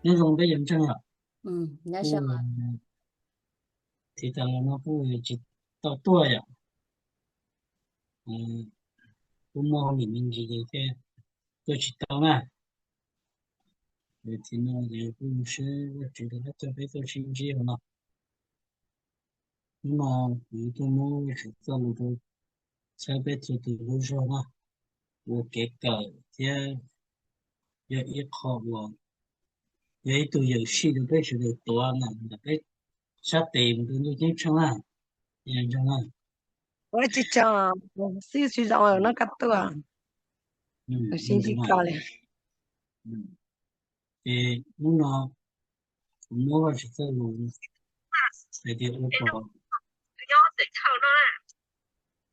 Nyob zoo peb cov ntseeg yom. Kuv, tsis tas los no kuv tsis tau tuaj yom. Kuv muaj hauj lwm me ntsis thiab tuaj tsis tau na. Ces no ces kuv mus seb Vajtswv rov qab coj peb tuaj sib ntsib hauv no. Hnub no kuv tuaj muab Vajtswv txoj lus rau txhawb peb txhua tus lub zog na, ua kev kawm thiab yog ib qho uas yog ib tug yawm sij rau peb sawv daws tuav na ntawm peb sab tes mus rau ntuj ceeb tsheej na. Ua tsis tso, xib sib zoo no koj tuaj, sib ntsib koj li. Ces hnub no kuv muab Vajtswv txoj lus hais tias ua kom,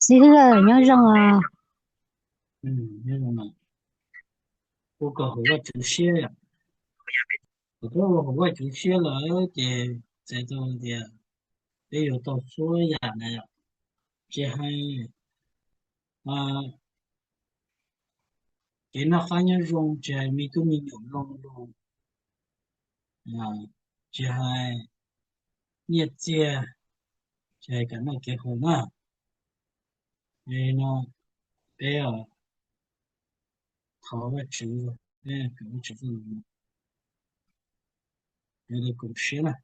xib hwb nyob zoo os, ua kom haum Vajtswv siab yom. Thaum peb ua haum Vajtswv siab lawm ces txhais tau tias peb yuav tau txhua yam na yom. Tsis hais kev noj qab nyob zoo, tsis hais me tub me nyuam mloog lus, tsis hais nyiaj txiag, tsis hais kev noj kev haus na. Li no peb thov Vajtswv, peb thov Vajtswv txoj lus, yog li koom siab na.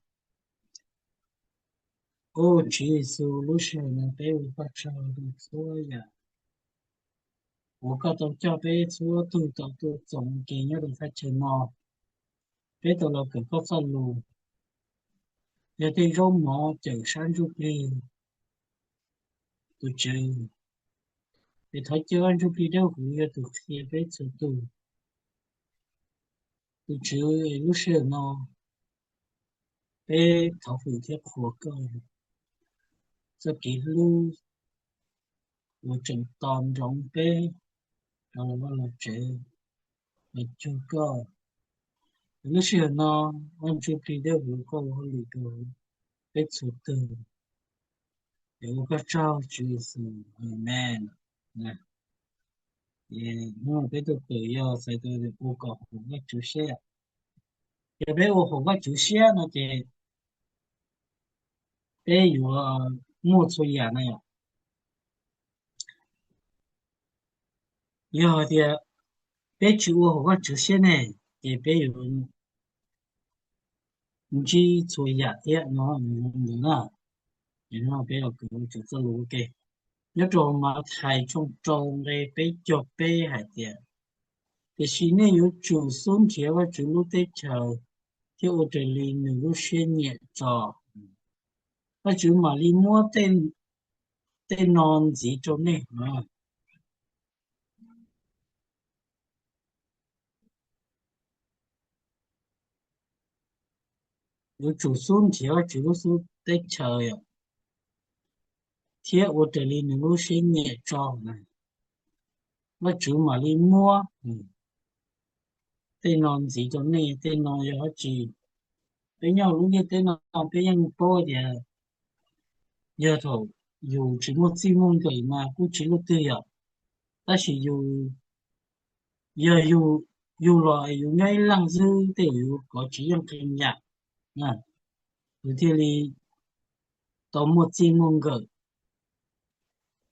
Ub, Tswv Yexus, lub sij hawm no peb ua koj tsaug rau txhua yam uas koj tau coj peb txhua tus tau tuaj txoos ua ke nyob rau thaj chaw no. Peb tau los kawm koj txoj lus, yog tej zaub mov cawm sab ntsuj plig. Tus Tswv, es thov cia Vaj Ntsuj Plig Dawb Huv yog tus qhia peb txhua tus. Tus Tswv, es lub sij hawm no peb thov hwm thiab qhuas koj txoj kev hlub uas tseem tos nroov peb rov los vaj los tsev los cuag koj. Es lub sij hawm no Vaj Ntsuj Plig Dawb Huv, koj ua hauj lwm rau peb txhua tus. Es ua koj tsaug Tswv Yexus, Amees. Hnub no peb tuaj kawm yog txhais tau ua kom haum Vajtswv siab. Yog peb ua haum Vajtswv siab no ces peb yuav muaj txhua yam na yom. Yog hais tias peb tsis ua haum Vajtswv siab ne, ces peb yuav ntsib txhua yam thiab no ntawd na. Ces no peb los kawm Vajtswv txoj lus ua ke. Nyob rau Mathais tshooj rau nqe peb caug peb hais tias, tiam sis nej yuav tsum xub nrhiav Vajtswv lub teb chaws thiab ua raws li nws lub siab nyiam tso, Vajtswv mam li muab tej no ntxiv rau nej. Yuav tsum xub nrhiav Vajtswv lub xub teb chaws thiab ua raws li nws lub siab nyiam tso, Vajtswv mam li muab tej no ntxiv rau nej. Tej no yog dab tsi? Peb nyob hauv lub ntiaj teb no peb yeej paub tias yog thaum yus tsis muaj txij muaj nkawm mas kuj tsis luaj twg yom. Tab sis yus, yog yus los yus nyob ib leeg xwb tej yus kov tsis yeej qee yam, yus thiaj li tau muaj txij muaj nkawm.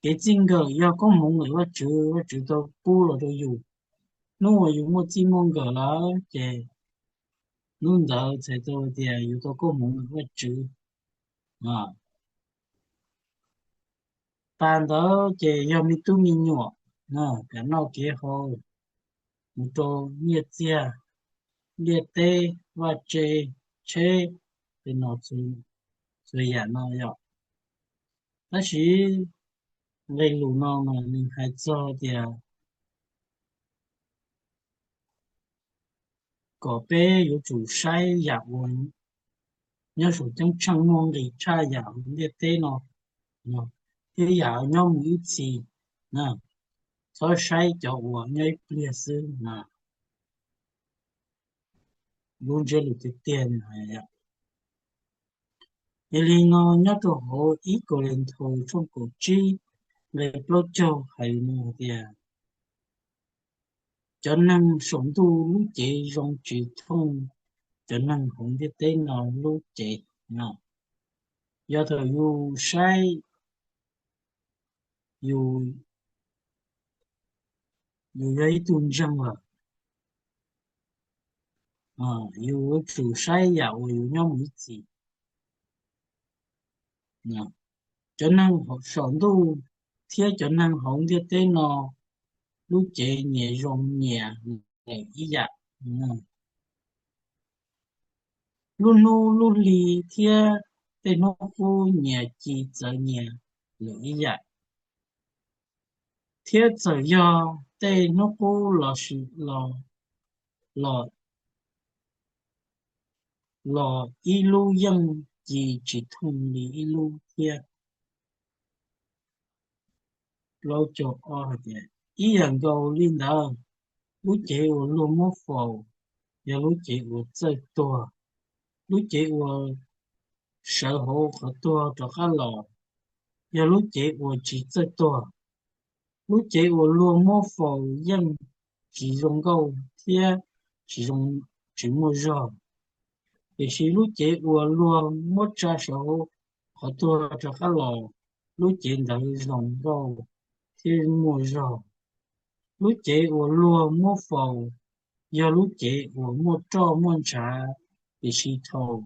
Kev txij nkawm yog koob hmoov ntawm Vajtswv, Vajtswv tau pub los rau yus. Hnub uas yus muaj txij muaj nkawm lawm ces hnub ntawd txhais tau tias yus tau koob hmoov ntawm Vajtswv. Pas ntawd ces yog me tub me nyuam, kev noj kev haus, mus rau nyiaj txiag, ntiaj teb, vaj tse, tsheb, tej no, txhua yam no yom. Tab sis nqe lus no mas nws hais txog tias kom peb yuav tsum saib yam uas nyob saum ceeb tsheej muaj nqis tshaj yam hauv ntiaj teb no thiab yam nyob mus ib txhis. Txhob saib cov uas nyob ib pliag xwb na. Lub ntsiab lus tiag tiag nws hais. Yog li no nyob rau hauv ib Kauleethaus tshooj kaum tsib nqe plaub caug hais li no hais tias, cov neeg saum ntuj lub cev zoo tsis thooj cov neeg hauv ntiaj teb no lub cev no. Yog thaum yus saib, yus, yus yog ib tug ntseeg lawm, yus yuav tsum saib yam uas yus nyob mus ib txhis. Cov neeg saum ntuj thiab cov neeg hauv ntiaj teb no lub cev nyias zoo nyias lawm ib yam. Lub hnub lub hli thiab tej hnub qub nyias ci txawv nyias lawm ib yam. Thiab txawm yog tej hnub qub los sis los, los ib lub yeej ci tsis thooj li ib lub thiab. Plaub caug ob hais tias, ib yam nkaus li ntawd, lub cev uas luag muab faus yog lub cev uas txawj tuag, lub cev uas sawv hauv qhov tuag rov qab los yog lub cev uas tsis txawj tuag. Lub cev uas luag muab faus yeej tsis zoo nkauj thiab tsis zoo, tsis muaj zog, tiam sis lub cev uas luag muab tsa sawv hauv qhov tuag rov qab los, lub cev ntawd zoo nkauj thiab muaj zog. Lub cev uas luag muab faus yog lub cev uas muaj roj muaj ntshav, tiam sis thaum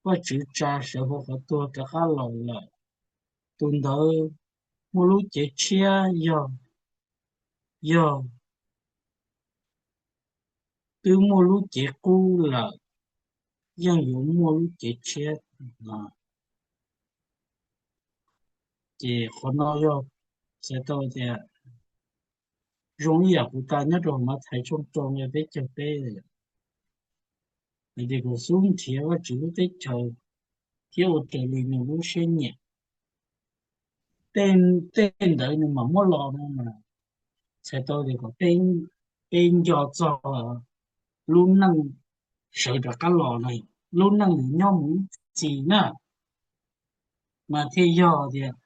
Vajtswv tsa sawv hauv qhov tuag rov qab los lawm, tus ntawd muaj lub cev tshiab yog, yog twb muaj lub cev qub lawm, yeej yuav muaj lub cev tshiab no. Ces qhov no yog txhais tau tias zoo ib yam kuv tas nyob rau Mathais tshooj rau nqe peb caug peb, hais tias kom xub nrhiav Vajtswv lub teb chaws thiab ua raws li nws lub siab nyiam, tej ntawd nws mam muab los no mas txhais tau tias kom peb nco txog lub neej sawv rov qab los na, lub neej nws nyob mus ib txhis na, mas thiaj yog tias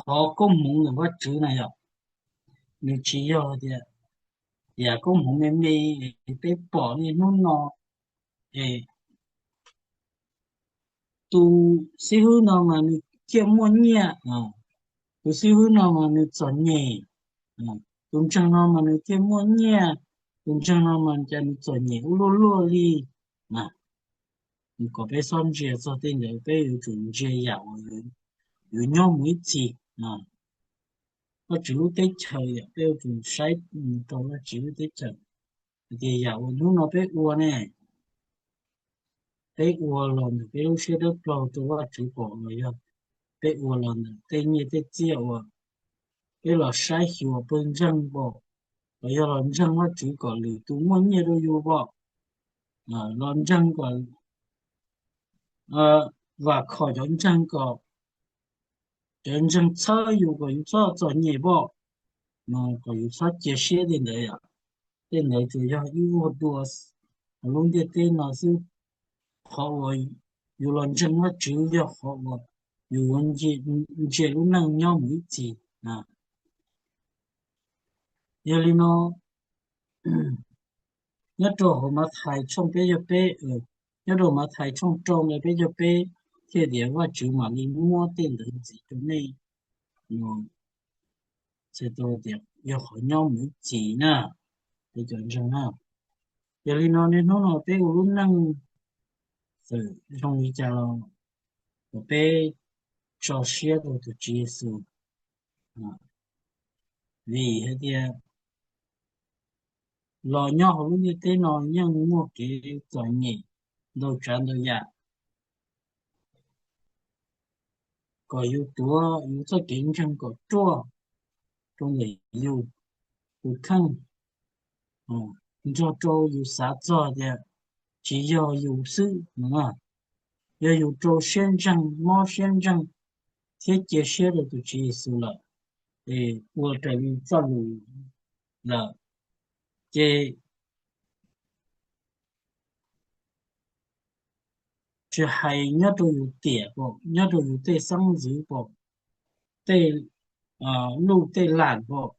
qhov koob hmoov ntawm Vajtswv na yom, nws tsis yog tias yam koob hmoov me me peb pom niaj hnub no es tus xib hwb no mas nws thiaj muaj nyiaj, tus xib hwb no mas nws txom nyem, tus ntseeg no mas nws thiaj muaj nyiaj, tus ntseeg no mas cas nws txom nyem ua luaj luaj li na. Kom peb txhob ntsia txog tej ntawd, peb yuav tsum ntsia yam uas yuav nyob mus ib txhis. Vajtswv lub teb chaws, peb yuav tsum saib tau Vajtswv lub teb chaws, hais tias yam uas hnub no peb ua ne, peb ua los ntawm peb lub siab dawb paug rau Vajtswv pom los yog peb ua los ntawm tej nyiaj tej txiaj uas peb los saib xyuas pawg ntseeg pom, los yog los ntseeg Vajtswv kom lwm tus muaj nyiaj rau yus pom, los ntseeg kom, vam khom cov ntseeg kom, cov ntseeg txhawb yus kom yus txhob txom nyem pom, no kom yus txhob cia siab tej ntawd yom. Tej ntawd tsuas yog ib vuag dua hauv lub ntiaj teb no xwb. Qhov uas yus los ntseeg Vajtswv yog qhov uas yus yuav ntsia lub neej nyob mus ib txhis. Yog li no, nyob rau hauv Mathais tshooj peb caug peb, nyob rau Mathais tshooj rau nqe peb caug peb thiaj tias Vajtswv mam li muab tej ntawd ntxiv rau nej, txhais tau tias yog qhov nyob mus ib txhis na, peb cov ntseeg na. Yog li no niaj hnub no peb ua lub neej txawm zoo li cas los kom peb tso siab rau tus Tswv Yexus, vim hais tias los nyob hauv lub ntiaj teb no yeej muaj kev txom nyem ntau tsav ntau yam, kom yus tuav yus txoj kev ntseeg kom ruaj rau ntawm yus tus kheej, nrog rau yus xav txog tias tsis yog yus xwb no, yog yus rau siab ntseeg, mob siab ntseeg thiab cia siab rau tus Tswv Yexus lawm, es ua raws li txoj lus lawm, ces tsis hais nyob rau yus tiam pom, nyob rau yus tej xeeb ntxwv pom, tej luj tej lam pom,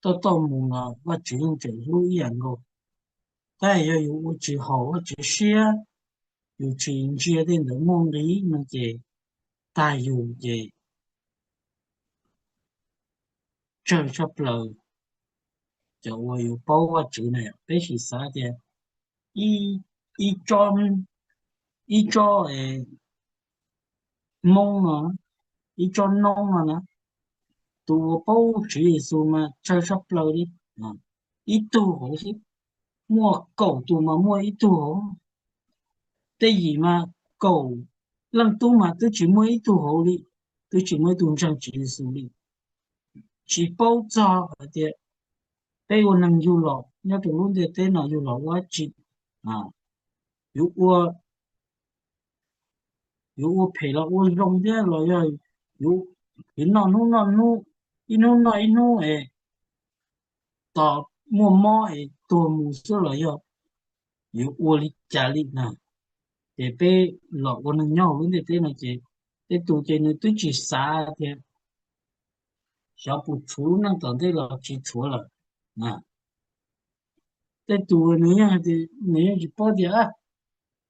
tuaj tuaj mus los Vajtswv yeej tseem hlub ib yam nkaus. Tab yog yus ua tsis haum Vajtswv siab, yus tsis ntsia tej ntawd muaj nqis no ces tag yus ces tsawg tshaj plaws cov uas yuav paub Vajtswv na. Peb sim xav tias ib, ib tsob, ib tsob Hmoob no, ib tsob noob no na, tus uas paub Tswv Yexus mas tsawg tshaj plaws li, ib tug hauv xwb, muaj kaum tus mas muaj ib tug hauv. Tej yim mas kaum leej tub mas twb tsis muaj ib tug hauv li, twb tsis muaj ib tug ntseeg Tswv Yexus li. Tsis paub txog hais tias peb ua neeg yug los nyob rau lub ntiaj teb no yug los ua dab tsi, yuav ua, yuav ua phem los ua zoo thiab los yog yuav khwv noj hnub noj hnub, ib hnub noj ib hnub es tos muaj mob es tuag mus xwb los yog yuav ua li cas li na. Ces peb los ua neeg nyob hauv lub ntiaj teb no ces tej tus ces nws twb tsis xav tias xyov puas tshuav lub neej tom ntej los tsis tshuav lawm. Tej tus nws yeej hais tias nws yeej tsis paub tias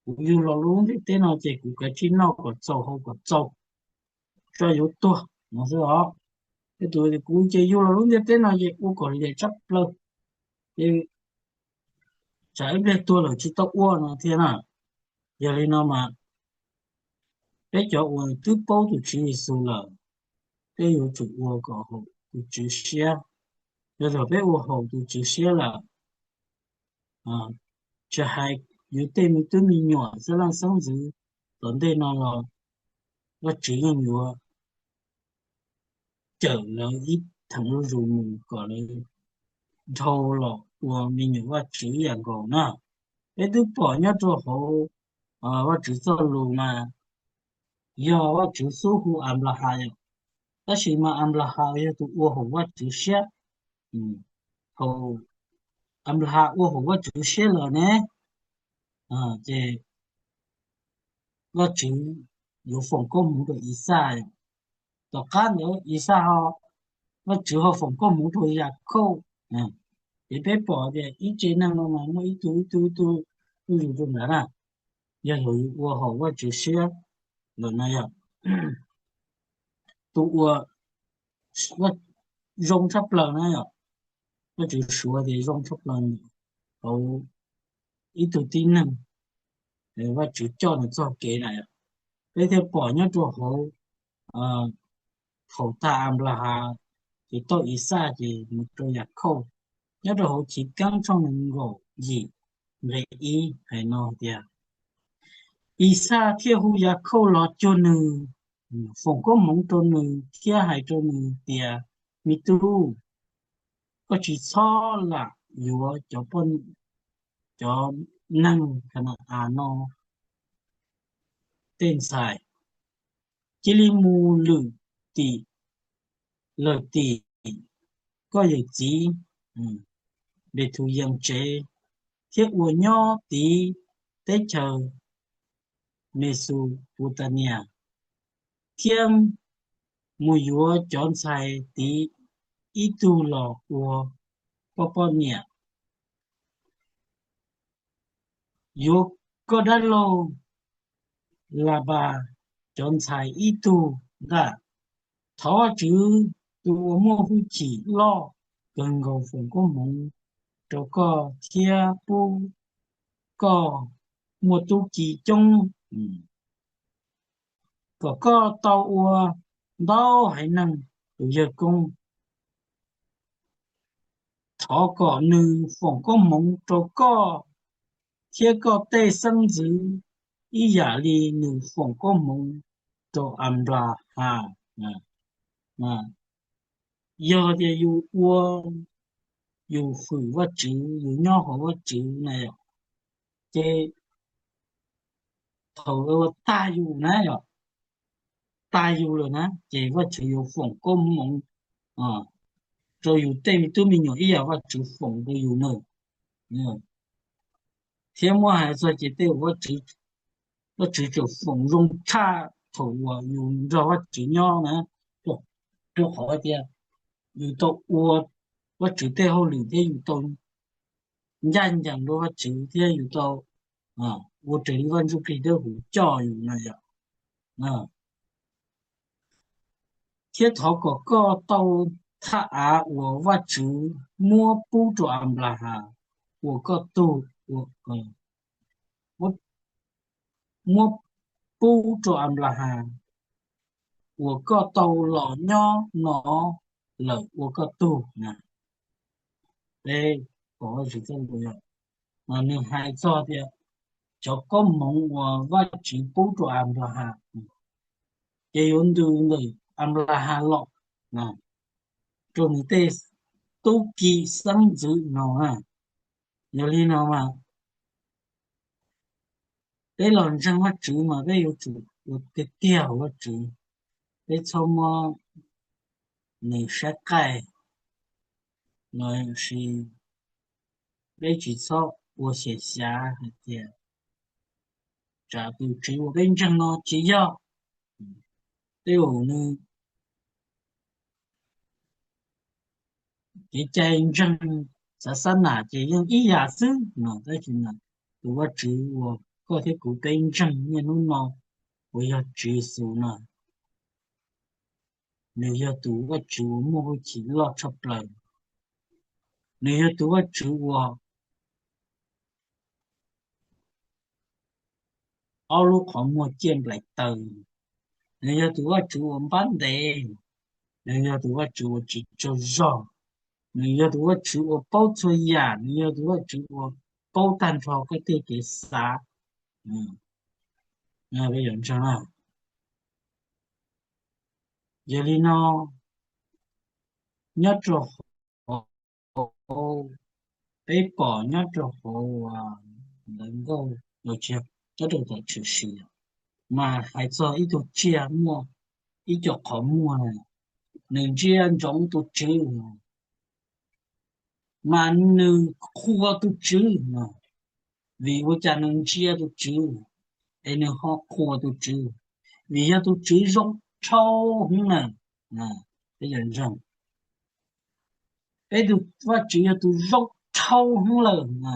kuv yug los lub ntiaj teb no ces kuv kav tsij noj kom txaus haus kom txaus, tso yuav tuag no xwb os. Tej tus tias kuv ces yug los lub ntiaj teb no ces ua kom liam tshaj plaws, ces tsam ib pliag tuag lawm tsis tau ua no thiab na. Yog li no mas peb cov uas twb paub tus Tswv Yexus lawm, peb yuav tsum ua kom haum tus Tswv siab. Yog thaum peb ua haum tus Tswv siab lawm, tsis hais yus tej me tub me nyuam xeeb leej xeeb ntxwv tom ntej no los Vajtswv yeej yuav cawm lawv ib theem zuj zus mus kom lawv dhau los ua me nyuam Vajtswv ib yam nkaus na. Peb twb pom nyob rau hauv Vajtswv txoj lus mas yog Vajtswv xub hu Anplahas yom, tab sis mas Anplahas yog tus ua haum Vajtswv siab. Thaum Anplahas ua haum Vajtswv siab lawm ne, ces Vajtswv yuav foom koob hmoov rau Ixaj yom. Tom qab ntawd Ixaj ho, Vajtswv ho foom koob hmoov rau Yakhauj. Ces peb pom tias ib tse neeg no mas muaj ib tug ib tug ib tug zuj zus rau ntawd na. Yog yus ua haum Vajtswv siab lawm no yog tus uas zoo tshaj plaws na yom, Vajtswv suav tias zoo tshaj plaws hauv ib tug tib neeg, Vajtswv coj nws txoj kev na yom. Peb thiaj pom nyob rau hauv thaum tag Anplahas ces tau Ixaj ces mus rau Yakhauj. Nyob rau hauv Chiv Keeb tshooj nees nkaum yim nqe ib hais no tias, Ixaj thiaj hu Yakhauj los cuag nws, foom koob hmoov rau nws thiab hais rau nws tias, Me tub, koj tsis txhob lam yuav cov neeg Khana-as no tej ntxhais. Cia li mus lwm tim lawm tim koj yawm txiv Npethuyees tsev thiab uas nyob tid teb chaws Mexupotamias, thiab mus yuav cov ntxhais tid ib tug los ua koj poj niam. Yuav koj dab laug Lanpas cov ntxhais ib tug ntag. Thov Vajtswv tus uas muaj hwj chim loj kawg nkaus foom koob hmoov rau koj thiab pub koj muaj tub ki coob, kom koj tau ua ntau haiv neeg tus yawg koob. Thov kom nws foom koob hmoov rau koj thiab koj tej xeeb ntxwv ib yam li nws foom koob hmoov rau Anplahas. Yog tias yus ua, yus hwm Vajtswv, yus nyob hauv Vajtswv na yom, ces thaum tag yus na yom, tag yus lawm na ces Vajtswv yuav foom koob hmoov rau yus tej me tub me nyuam ib yam Vajtswv foom rau yus na. Thiab muab hais txog ces tej uas Vajtswv tseem foom zoo tshaj thaum uas yus nrog Vajtswv nyob na, rau qhov tias yus tau ua Vajtswv tej hauj lwm thiab yus tau ncaj ncees rau Vajtswv thiab yus tau ua raws li Vaj Ntsuj Plig Dawb Huv coj yus no yom. Thiab thov kom koj tau thaj av uas Vajtswv muab pub rau Anplahas ua koj tug, muab pub rau Anplahas uas koj tau los nyob no lawm ua koj tug na. Peb pom Vajtswv txoj lus, mas nws hais txog tias cov koob hmoov uas Vajtswv pub rau Anplahas, ces yuav ntws ntawm Anplahas los rau nws tej tub ki xeeb ntxwv no na. Yog li no mas peb los ntseeg Vajtswv mas peb yuav tsum ua tiag tiag hauv Vajtswv, peb txhob muab nws saib qaij, los sis peb tsis txhob ua xyem xyav hais tias tsam tus Tswv uas peb ntseeg no tsis yog tej uas nws kev cai ntseeg xav xab nam ces yeej ib yam xwb no, tab sis mas tus Vajtswv uas koj thiab kuv peb ntseeg niaj hnub no uas yog Tswv Yexus no, nws yog tus Vajtswv uas muaj hwj chim loj tshaj plaws, nws yog tus Vajtswv uas ob lub qhov muag ciaj nplaim taws, nws yog tus Vajtswv uas npab ntev, nws yog tus Vajtswv uas tsis tsaug zog, nws yog tus Vajtswv uas paub txhua yam, nws yog tus Vajtswv uas paub tag nrho koj tej kev xav. Peb yuav ntseeg na. Yog li no, nyob rau hauv, peb pom nyob rau hauv ntawv nkauj, nyob rau tom tshwm sim, mas hais txog ib tug tsiaj muaj ib co qhov muag, nws ntsia ntsoov tus Tswv, mas nws qhuas tus Tswv no. Vim ua cas nws ntsia tus Tswv es nws ho qhuas tus Tswv? Vim yog tus Tswv zoo dhau hwv na. Peb yuav ntseeg, peb tus Vajtswv yog tus zoo dhau hwv lawm na.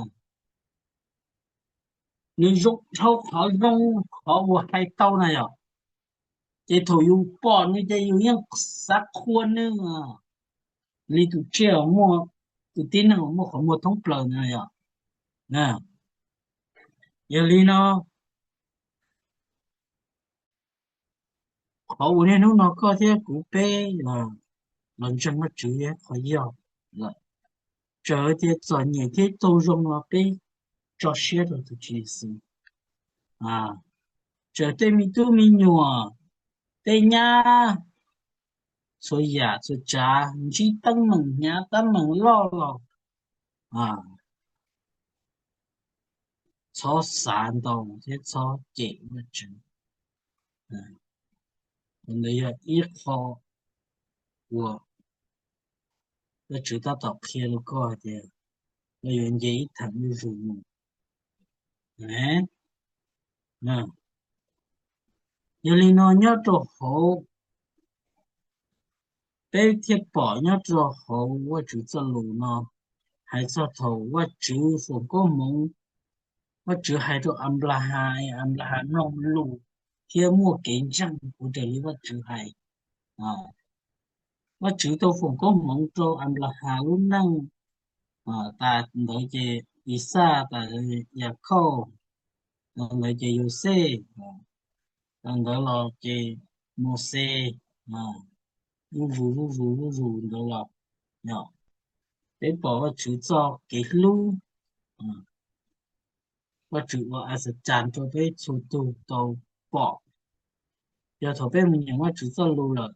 Nws zoo dhau qhov zoo, qhov uas hais tau na yom. Ces thaum yus pom nws ces yus yeej xav qhuas nws, li tus tsiaj uas muaj, tus tib neeg uas muaj qhov muag thoob plaws na yom. Yog li no, qhov uas niaj hnub no koj thiab kuv peb los ntseeg Vajtswv yog qhov yog lawm. Txawm tias txom nyem thiab tsaug zoo los peb tso siab rau tus Tswv Yexus. Txawm tej me tub me nyuam, tej nyab, txhua yam txhua tsav, ntsib teeb meem hnyav teeb meem loj los txhob xav ntau thiab txhob cem Vajtswv. Ntawd yog ib qho uas Vajtswv tab tom qhia rau koj hais tias koj yuav nce ib theem zuj zus mus. Yog li no nyob rau hauv, peb thiaj pom nyob rau hauv Vajtswv txoj lus no hais txog thaum Vajtswv foom koob hmoov, Vajtswv hais rau Anplahas, Anplahas mloog lus thiab muaj kev ntseeg ua raws li Vajtswv hais. Vajtswv tau foom koob hmoov rau Anplahas lub neej, tas ntawd ces Ixaj, tas Yakhauj, tas ntawd ces Yauxej, tas ntawd los ces Mauxes, zuj zus zuj zus zuj zus ntawd los, peb pom Vajtswv txoj kev hlub, Vajtswv ua a xa cas rau peb txhua tus tau pom. Yog thaum peb mus nyeem Vajtswv txoj lus lawm,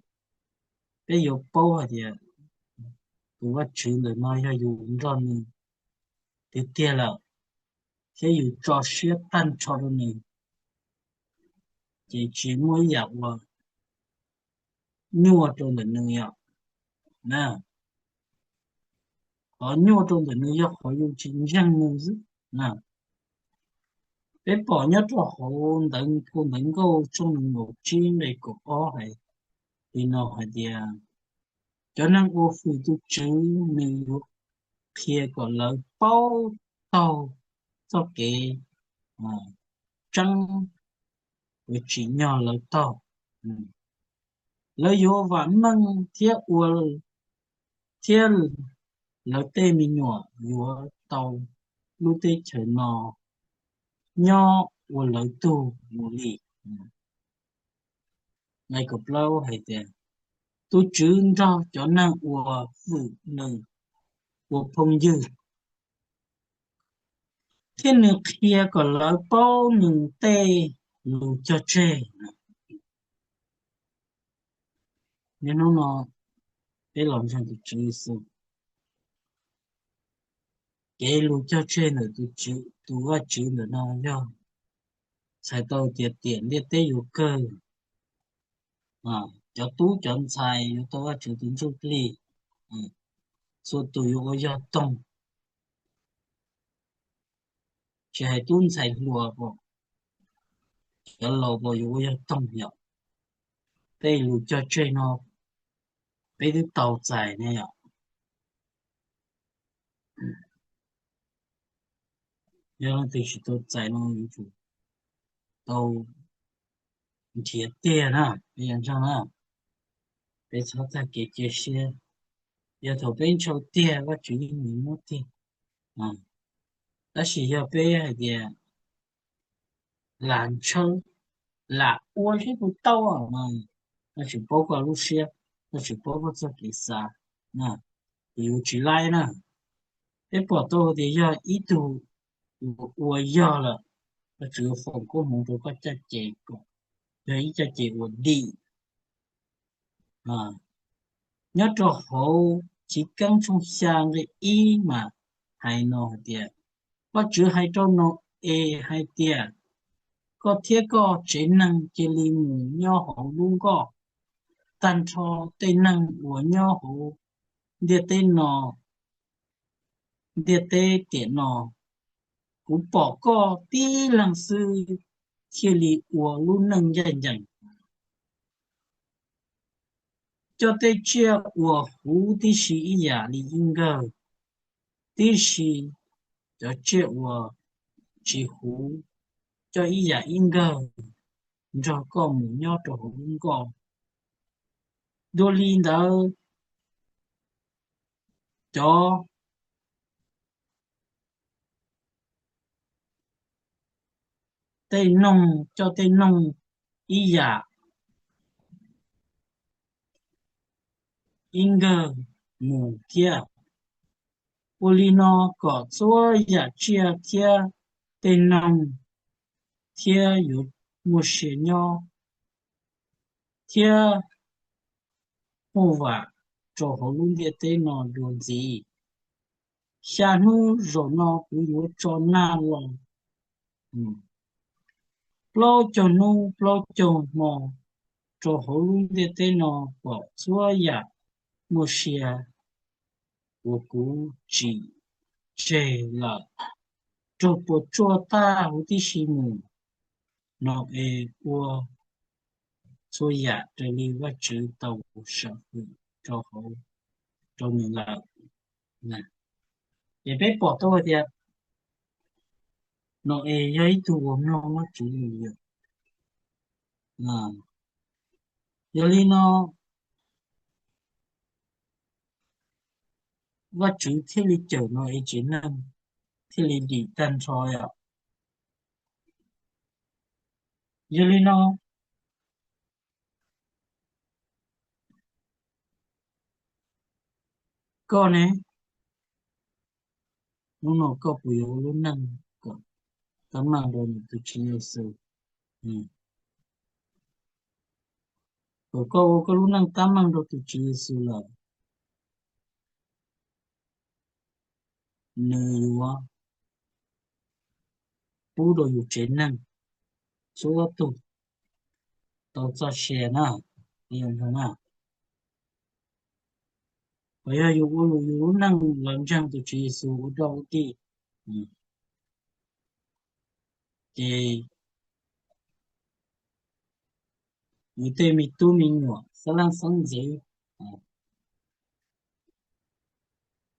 peb yuav paub hais tias tus Vajtswv ntawm no yog yus nrog nws tiag tiag lawm, thiab yus tso siab tag nrho rau nws, ces tsis muaj ib yam uas nyuaj rau ntawm nws yom. Qhov nyuaj rau ntawm nws yog qhov yus tsis ntseeg nws xwb. Peb pom nyob rau hauv ntawv, phau Ntawv Nkauj tshooj nees nkaum tsib nqe kaum ob hais li no hais tias, Cov neeg uas hwm tus Tswv nws yuav qhia kom lawv paub taug txoj kev tseeb uas tsim nyog lawv taug. Lawv yuav vam meej thiab ua, thiab lawv tej me nyuam yuav tau lub teb chaws no nyob ua lawv tug mus li. Nqe kaum plaub hais tias, tus Tswv nrog cov neeg uas hwm nws ua phooj ywg, thiab nws qhia kom lawv paub nws tej lus cog tseg. Niaj hnub no peb los ntseeg tus Tswv Yexus, kev lus cog tseg ntawm tus Vajtswv ntawm no yog txhais tau tias tiam ntiaj teb yuav kawg, cov tub cov ntxhais yuav tau Vajtswv tus ntsuj plig, txhua tus yuav ua yog toog, tsis hais tub ntxhais hluas, cov laus los yuav ua yog toog yom. Tej lus cog tseg no peb twb tau txais ne yom. Yog leej twg tsis tau txais no yuav tsum tau nrhiav tiag na, peb yuav ntseeg na. Peb txhob tag kev cia siab, yog thaum peb ntshaw tiag Vajtswv yeej yuav muab tiag. Tab sis yog peb hais tias lam ntshaw, lam ua seb puas tau mas, Vajtswv paub koj lub siab, Vajtswv paub koj txoj kev xav, ces yuav tsis laib na. Peb pom tau tias yog ib tug uas ua yog lawm, Vajtswv foom koob hmoov rau koj caj ces kom yog ib caj ces uas dim. Nyob rau hauv Chiv Keeb tshooj xya nqe ib mas hais no hais tias, Vajtswv hais rau Nau-es hais tias, koj thiab koj tsev neeg cia li mus nyob hauv lub nkoj. Tag nrho tej neeg uas nyob hauv ntiaj teb no, ntiaj teb tiam no, kuv pom koj tib leeg xwb thiaj li ua lub neej ncaj ncees. Coj tej tsiaj uas huv tib si ib yam li ib nkawg, tib si cov tsiaj uas tsis huv coj ib yam ib nkawg nrog koj mus nyob rau hauv lub nkoj. Dua li ntawd, coj tej noog, coj tej noog ib yam ib nkawg mus thiab. Ua li no kom txhua yam tsiaj thiab tej noog thiab yuav muaj sia nyob thiab muaj vam rau hauv lub ntiaj teb no dua ntxiv. Xya hnub zaum no kuv yuav tso nag los plaub caug hnub plaub caug hmo rau hauv lub ntiaj teb no kom txhua yam muaj sia uas kuv tsim tseg lawm raug puas tsuaj tag huv tib si mus. Nau-es ua txhua yam raws li Vajtswv tau sam hwm rau nws lawm. Ces peb pom tau hais tias Nau-es yog ib tug uas mloog Vajtswv lus lawm. Yog li no Vajtswv thiaj li cawm Nau-es tsev neeg thiaj li dim tag nrho os. Yog li no koj ne, hnub no koj puas yuav ua lub neej kom tab meeg rau tus Tswv Yexus? Thaum koj ua koj lub neej tab meeg rau tus Tswv Yexus lawm, nws yuav pub rau yus tsev neeg txhua tus tau txoj sia na. Qhov no na, qhov yog yus ua lus yus lub neej los ntseeg tus Tswv Yexus ua dog ua dig, ces yus tej me tub me nyuam xeeb leej xeeb ntxwv,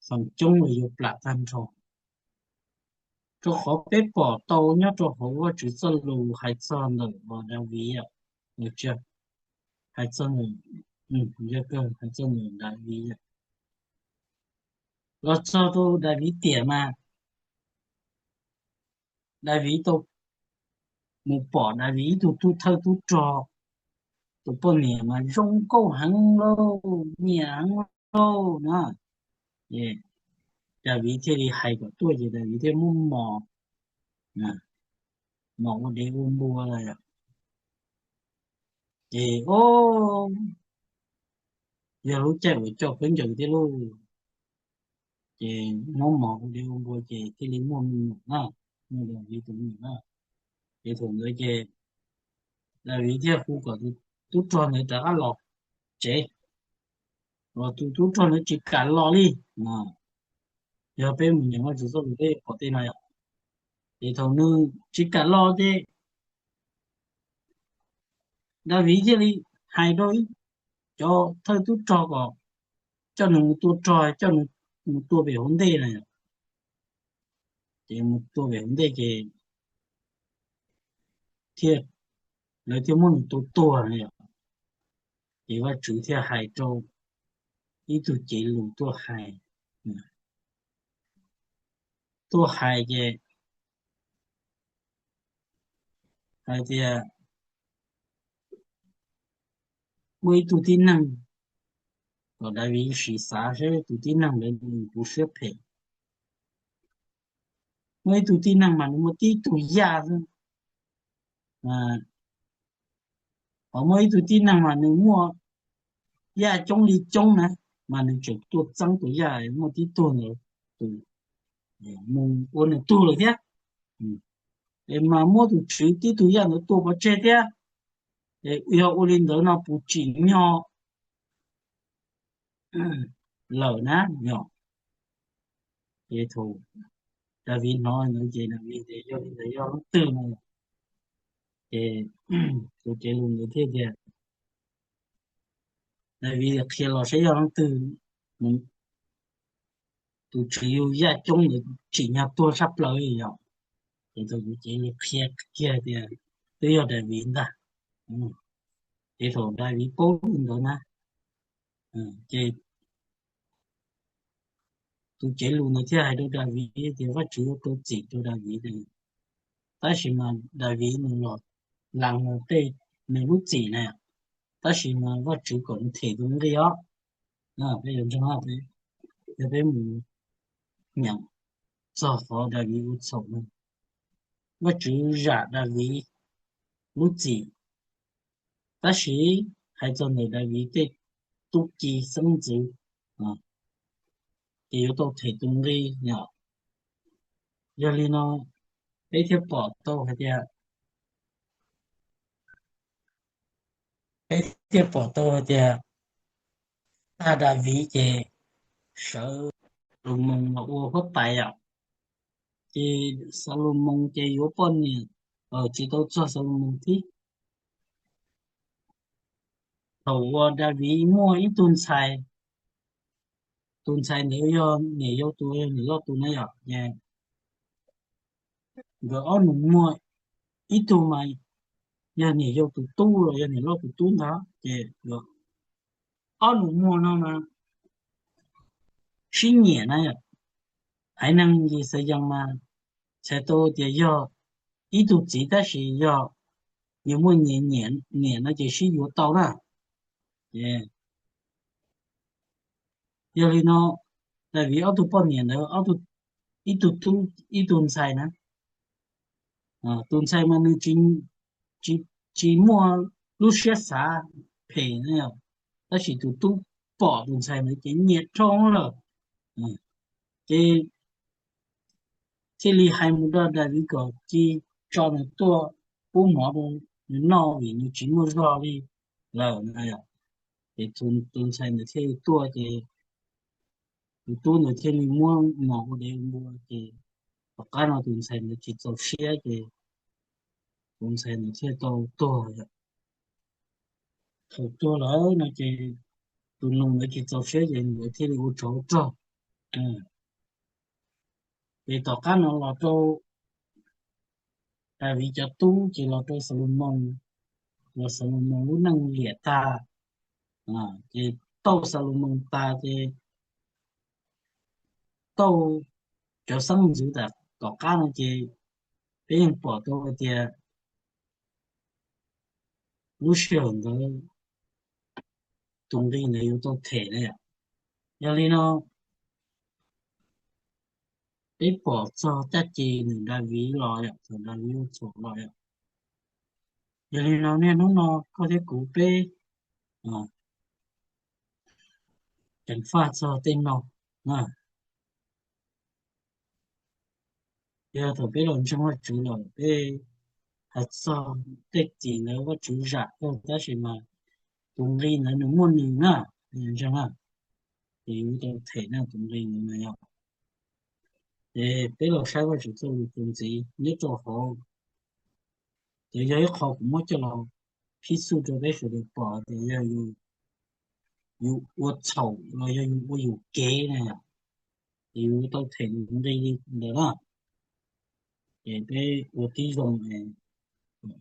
feem coob los yuav plam tag nrho. Rau qhov peb pom tau nyob rau hauv Vajtswv txoj lus hais txog ntawm Daviv, hais txog ntawm, hais txog ntawm Daviv, los txog rau Daviv tiam mas Daviv tau mus pom Daviv ib tug tub thawj tub rog, tus poj niam mas zoo nkauj heev lauj, nyiam heev lauj na. Daviv thiaj li hais kom tuaj ces Daviv thiaj muab mos, mos ua dev ua npua lawm. Ces o, yog lub caij uas coj khaub ncaws thiab lauj, ces muab mos ua dev ua npua ces thiaj li muaj me nyuam na, muaj Daviv tus me nyuam na. Ces thaum ntawd ces Daviv thiaj hu kom tus tub rog ntawd rov qab los tsev, los tus tub rog ntawd tsis kam los li. Yog peb mus nyeem Vajtswv txoj lus peb pom tej no yom. Ces thaum nws tsis kam los ces Daviv thiaj li hais rau ib cov thawj tub rog kom coj nws mus tua rog, coj nws mus tua pem hauv ntej na yom. Ces mus tua pem hauv ntej ces thiaj, lawv thiaj muab nws tua tuag na yom. Ces Vajtswv thiaj hais rau ib tug cev lus tuaj hais, tuaj hais ces hais tias muaj ib tug tib neeg, kom Daviv sim xav seb tus tib neeg ntawd nws puas siab phem. Muaj ib tug tib neeg mas nws muaj tib tug yaj xwb, ho muaj ib tug tib neeg mas nws muaj yaj coob li coob na, mas nws tseem tuaj txeeb tus yaj, muaj tib tug ntawd tus mus ua nws tug lawm thiab. Es mas muab tus tswv tib tug yaj ntawd tua pov tseg thiab. Yog ua li ntawd no puas tsim nyog lawm na yom. Ces thaum Daviv hnov ntawd ces Daviv tias yog li ntawd yog leej twg no? Ces tus cev lus ntawd thiaj tias, Daviv qhia los saib yog leej twg, tus tswv yug yaj coob ntawd tsim nyog tuag tshaj plaws li yom. Ces tus cev lus qhia kiag tias twb yog Daviv ntag. Ces thaum Daviv paub li ntawd na, ces tus cev lus ntawd thiaj hais rau Daviv tias Vajtswv ua rau txim rau Daviv tias, tab sis mas Daviv nws los lees nws tej, nws lub txim na, tab sis mas Vajtswv kom nws them tus nqi os. Peb yuav ntseeg, yog peb mus nyeem txog qhov Daviv ua txhaum no, Vajtswv zam Daviv lub txim, tab sis hais txog ntawm Daviv tej tub ki xeeb ntxwv ces yuav tau them tus nqi yom. Yog li no peb thiaj pom tau hais tias, peb thiaj pom tau hais tias tag Daviv ces sawv Xalumoos los ua huab tais yom. Ces Xalumoos ces yuav poj niam, tsis tau txog Xalumoos thiab. Thaum uas Daviv muaj ib tug ntxhais, tus ntxhais ntawd yog niam yau tus, yog niam loj tus na yom. Nkawd ob nus muag, ib tug mas yog niam yau tus tub los yog niam loj tus tub ntag. Ces ob nus muag no mas sib nyiam na yom. Haiv neeg Yixalayees mas txhais tau tias yog ib tug txiv tab sis yog nyias muaj nyias nyiam no ces sib yuav tau na. Ces yog li no, Daviv ob tug poj niam ntawd, ib tug tub ib tug ntxhais na, tus ntxhais mas nws tsis muaj lub siab xav phem na, tab sis tus tub pom tus ntxhais ntawd ces nyiam dhau lawm, ces thiaj li hais mus rau Daviv kom cia tso nws tuaj pub mov rau nws noj vim nws tsis muaj zog li lawm na yom. Ces tus ntxhais ntawd thiaj li tuaj ces tus tub ntawd thiaj li muab mos ua dev ua npua ces tom qab no tus ntxhais ntawd tsis txaus siab ces tus ntxhais ntawd thiaj tau tuag. Thaum tuag lawm no ces tus nus ntawd tsis txaus siab ces nws thiaj li ua tsov ua rog, Ces tom qab no los rau Daviv cov tub ces los rau Xalumoos, los Xalumoos lub neej liam tag, ces tauj Xalumoos tas ces tauj cov xeeb ntxwv tom qab no ces peb yeej pom tau hais tias lub sij hawm ntawd tus nqi ntawd yuav tau them na yom. Yog li no peb pom txog caj ces nws Daviv los yom, thaum Daviv ua txhaum los yom. Yog li no niaj hnub no koj thiab kuv peb ceev faj txog tej no na. Yog thaum peb los ntseeg Vajtswv lawm peb hais txog tej txim ntawd Vajtswv zam kawg tab sis mas tus nqi ntawd nws muaj nws na, ntseeg na, ces yuav tau them na tus nqi ntawd na yom. Ces peb los saib Vajtswv txoj lus txuas ntxiv nyob rau hauv, ces yog ib qho kuv muab coj los qhib xub rau peb sawv daws pom tias yog yus ua txhaum los yog yus ua yuam kev na yom, ces yus tau them nqi li ntawd na. Ces peb ua tib zoo,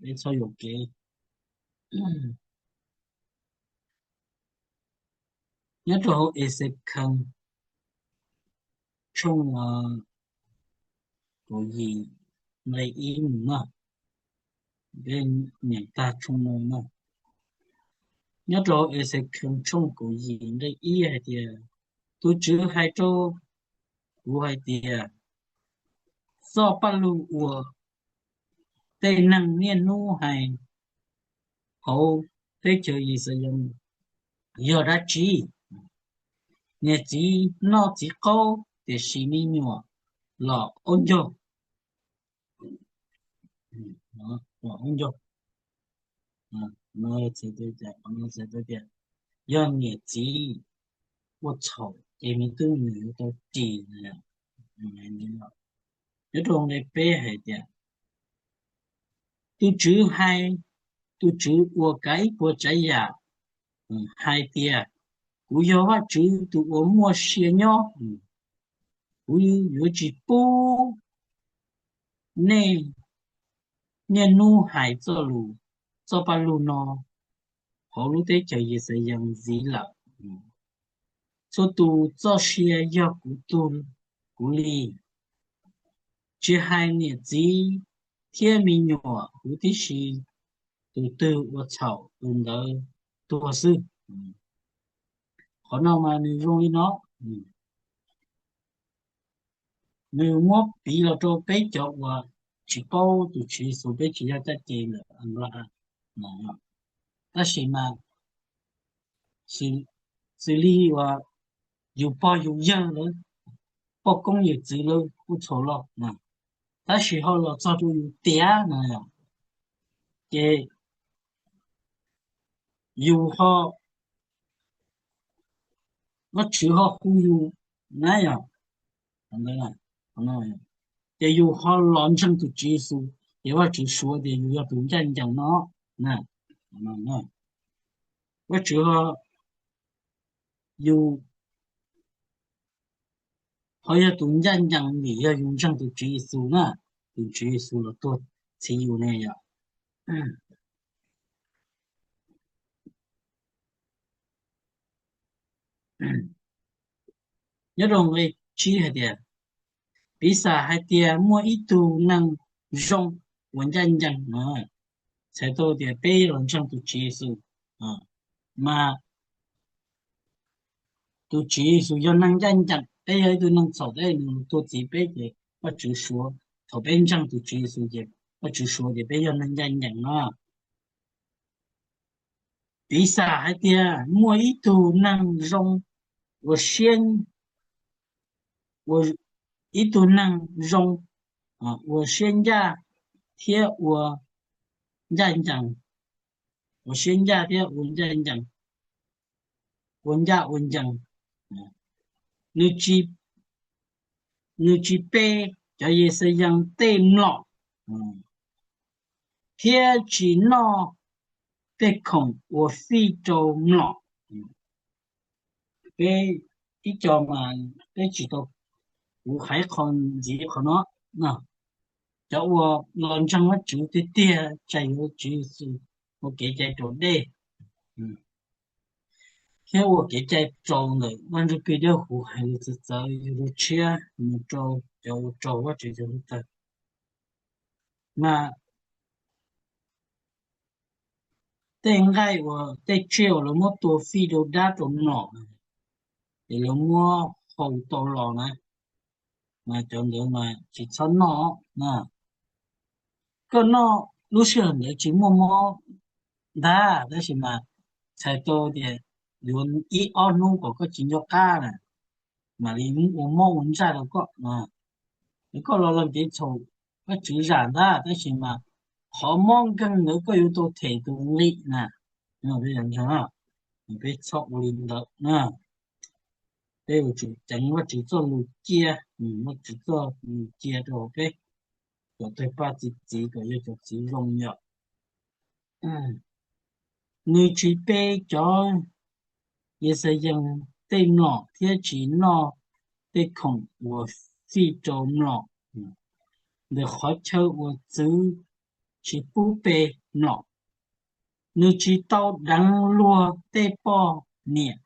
peb txhob yuam kev. Nyob rau hauv Exekees tshooj kaum yim nqe ib mus na, peb niam tag tshooj no na. Nyob rau Exekees tshooj kaum yim nqe ib hais tias, tus Tswv hais rau kuv hais tias, txoj paj lug uas tej neeg niaj hnub hais hauv teb chaws Yixalayees yog dab tsi? Niam txiv noj txiv qaub tiam sis me nyuam los qaub ncaug. Los qaub ncaug. Tias yog niam txiv ua txhaum ces me tub me nyuam yuav tau ris. Nyob rau nqe peb hais tias, tus Tswv hais, tus Tswv uas kav ib puas tsav yam hais tias, kuv yog Vajtswv tus uas muaj sia nyob, kuv yuav tsis pub nej niaj hnub hais txoj lus, txoj paj lug no hauv lub teb chaws Yixalayees ntxiv lawm. Txhua tus txoj sia yog kuv tug, kuv li, tsis hais niam txiv thiab me nyuam huv tib si, tus twg ua txhaum tus ntawd tuag xwb. Qhov no mas nws zoo li no, nws muab piv los rau peb cov uas tsis paub tus Tswv Yexus, peb tsis yog caj ces ntawm Anplahas. Tab sis mas xws li uas yus pog yus yawg lawv, poj koob yawm txwv lawv kuj txhaum los, tab sis ho los txog rau yus tiav na, ces yus ho, Vajtswv ho hu yus na yom. Ces yus ho los ntseeg tus Tswv Yexus ces Vajtswv suav tias yus yog tus ncaj ncees no na. Vajtswv ho, yus ho yog tus ncaj ncees vim yog yus ntseeg tus Tswv Yexus na, tus Tswv Yexus los tuag txhiv yus ne yom. Nyob rau nqe tsib hais tias, piv xam hais tias muaj ib tug neeg zoo uas ncaj ncees no, txhais tau tias peb los ntseeg tus Tswv Yexus, mas tus Tswv Yexus yog neeg ncaj ncees, peb yog ib tug neeg txhaum, peb nws tuag txhiv peb ces Vajtswv suav. Thaum peb ntseeg tus Tswv Yexus ces Vajtswv suav tias peb yog neeg ncaj ncees no. Piv xam hais tias muaj ib tug neeg zoo uas siab, ib tug neeg zoo uas siab ncaj thiab ua ncaj ncees, uas siab ncaj thiab ua ncaj ncees, ua ncaj ua ncees, nws tsis, nws tsis pe cov Yixalayees tej mlom thiab tsis noj tej khoom uas fij rau mlom. Peb ib co mas peb tsis tau, kuv hais qhov ntxiv qhov no, cov uas los ntseeg Vajtswv tiag tiag, tsa yuav Tswv Yexus ua kev cai raus dej, thiab ua kev cai raus ntawm Vaj Ntsuj Plig Dawb Huv hais lus txawv txawv yug lug tshiab mus rau cov uas raug Vajtswv cov hluav taws. Mas tej nqaij uas tej tsiaj uas lawv muab tua fij rau dab rau mlom, ces lawv muab hau tau los na, mas cov ntawd mas tsis txhob noj na. Koj noj lub sij hawm ntawd tsis muaj mob ntag, tab sis mas txhais tau tias yuav ib ob hnub kom koj tsis nco qab na, mam li ua mob ua ntsaj rau koj. Es koj los lees kev txhaum Vajtswv zam ntag, tab sis mas qhov mob nkeeg ntawd koj yuav tau them tus nqi na. Peb txhob ua li ntawd na. Peb yuav tsum ceev Vajtswv txoj lus cia, Vajtswv txoj lus cia rau peb, kom tawg paj txi txiv kom yog cov txiv zoo yom. Nws tsis pe cov Yixalayees tej mlom thiab tsis noj tej khoom uas fij rau mlom. Ntawm qhov chaw uas txwv tsis pub pe mlom. Nws tsis tau deev luag tej poj niam.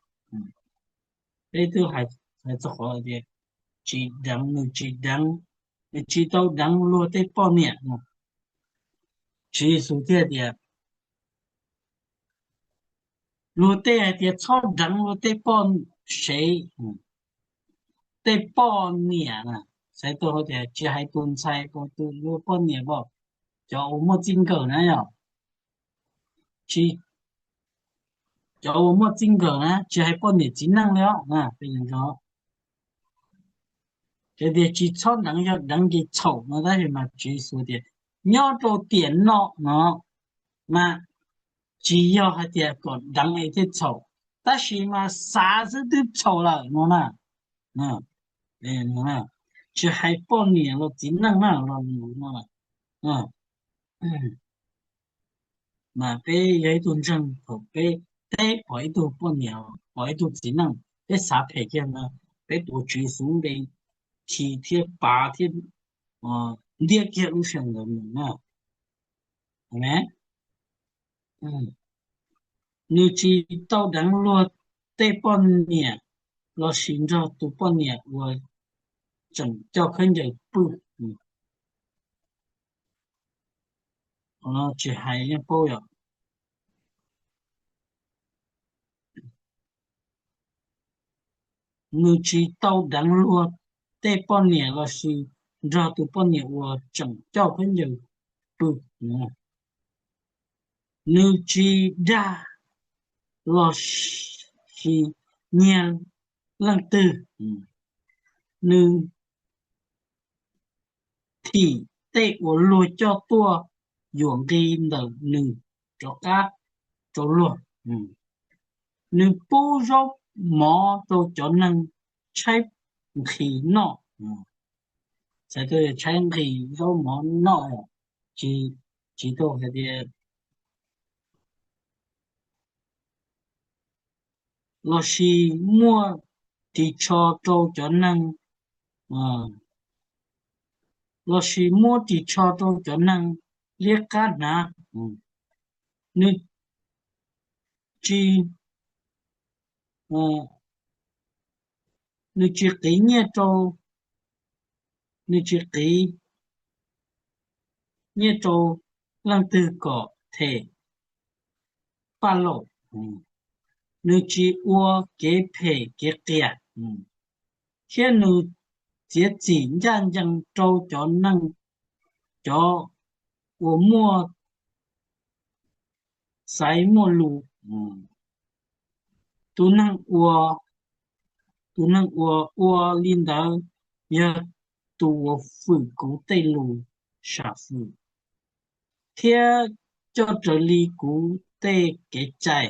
Peb twb hais txog qhov tias tsis deev, nws tsis deev, nws tsis tau deev luag tej poj niam. Tswv Yexus thiaj tias, luag tej hais tias txhob deev luag tej poj sev, tej poj niam na, txhais tau tias tsis hais tus ntxhais, tus luag poj niam, cov uas muaj txij nkawm na yom, tsis, cov uas muaj txij nkawm na, tsis hais poj niam txiv neej li os. Ces tias tsis txhob deev yog deev kev txhaum no, tab sis mas Tswv Yexus tias nyob rau tiam no no mas tsis yog hais tias kom deev es thiaj txhaum, tab sis mas xav xwb twb txhaum lawm no na. Tsis hais poj niam los txiv neej na, los lus no mas peb yog ib tug ntseeg thaum peb teb pom ib tug poj niam pom ib tug txiv neej, peb xav phem kiag no, peb tuav Tswv Yexus npe khi thiab pav thiab ntiab kiag lub sij hawm ntawd mus na. Nws tsis tau deev luag tej poj niam lossis nrog tus poj niam uas tseem coj khaub ncaws pw. Qhov no tsis hais yeej paub yom. Nws tsis tau deev luag tej poj niam lossis nrog tus poj niam uas tseem coj khaub ncaws pw. Nws tsis dag lossis nyiag leej twg. Nws thim tej uas luag coj tuaj yuam nqi ntawm nws rov qab rau luag. Nws pub zaub mov rau cov neeg tshaib nqhis noj. Txhais tau tshaib nqhis zaub mov noj, tsis, tsis tau hais tias lossis muab ris tsho rau cov neeg, lossis muab ris tsho rau cov neeg liab qab hnav. Nws tsis, nws tsis qiv nyiaj rau, nws tsis qiv nyiaj rau leej twg kom them paj laum. Nws tsis ua kev phem kev qias, thiab nws txiav txim ncaj ncees rau cov neeg, cov uas muaj xaiv muaj lus. Tus neeg ua, tus neeg uas ua li ntawd yog tus uas fwm kuv tej lus sam fwm thiab coj raws li kuv tej kev cai.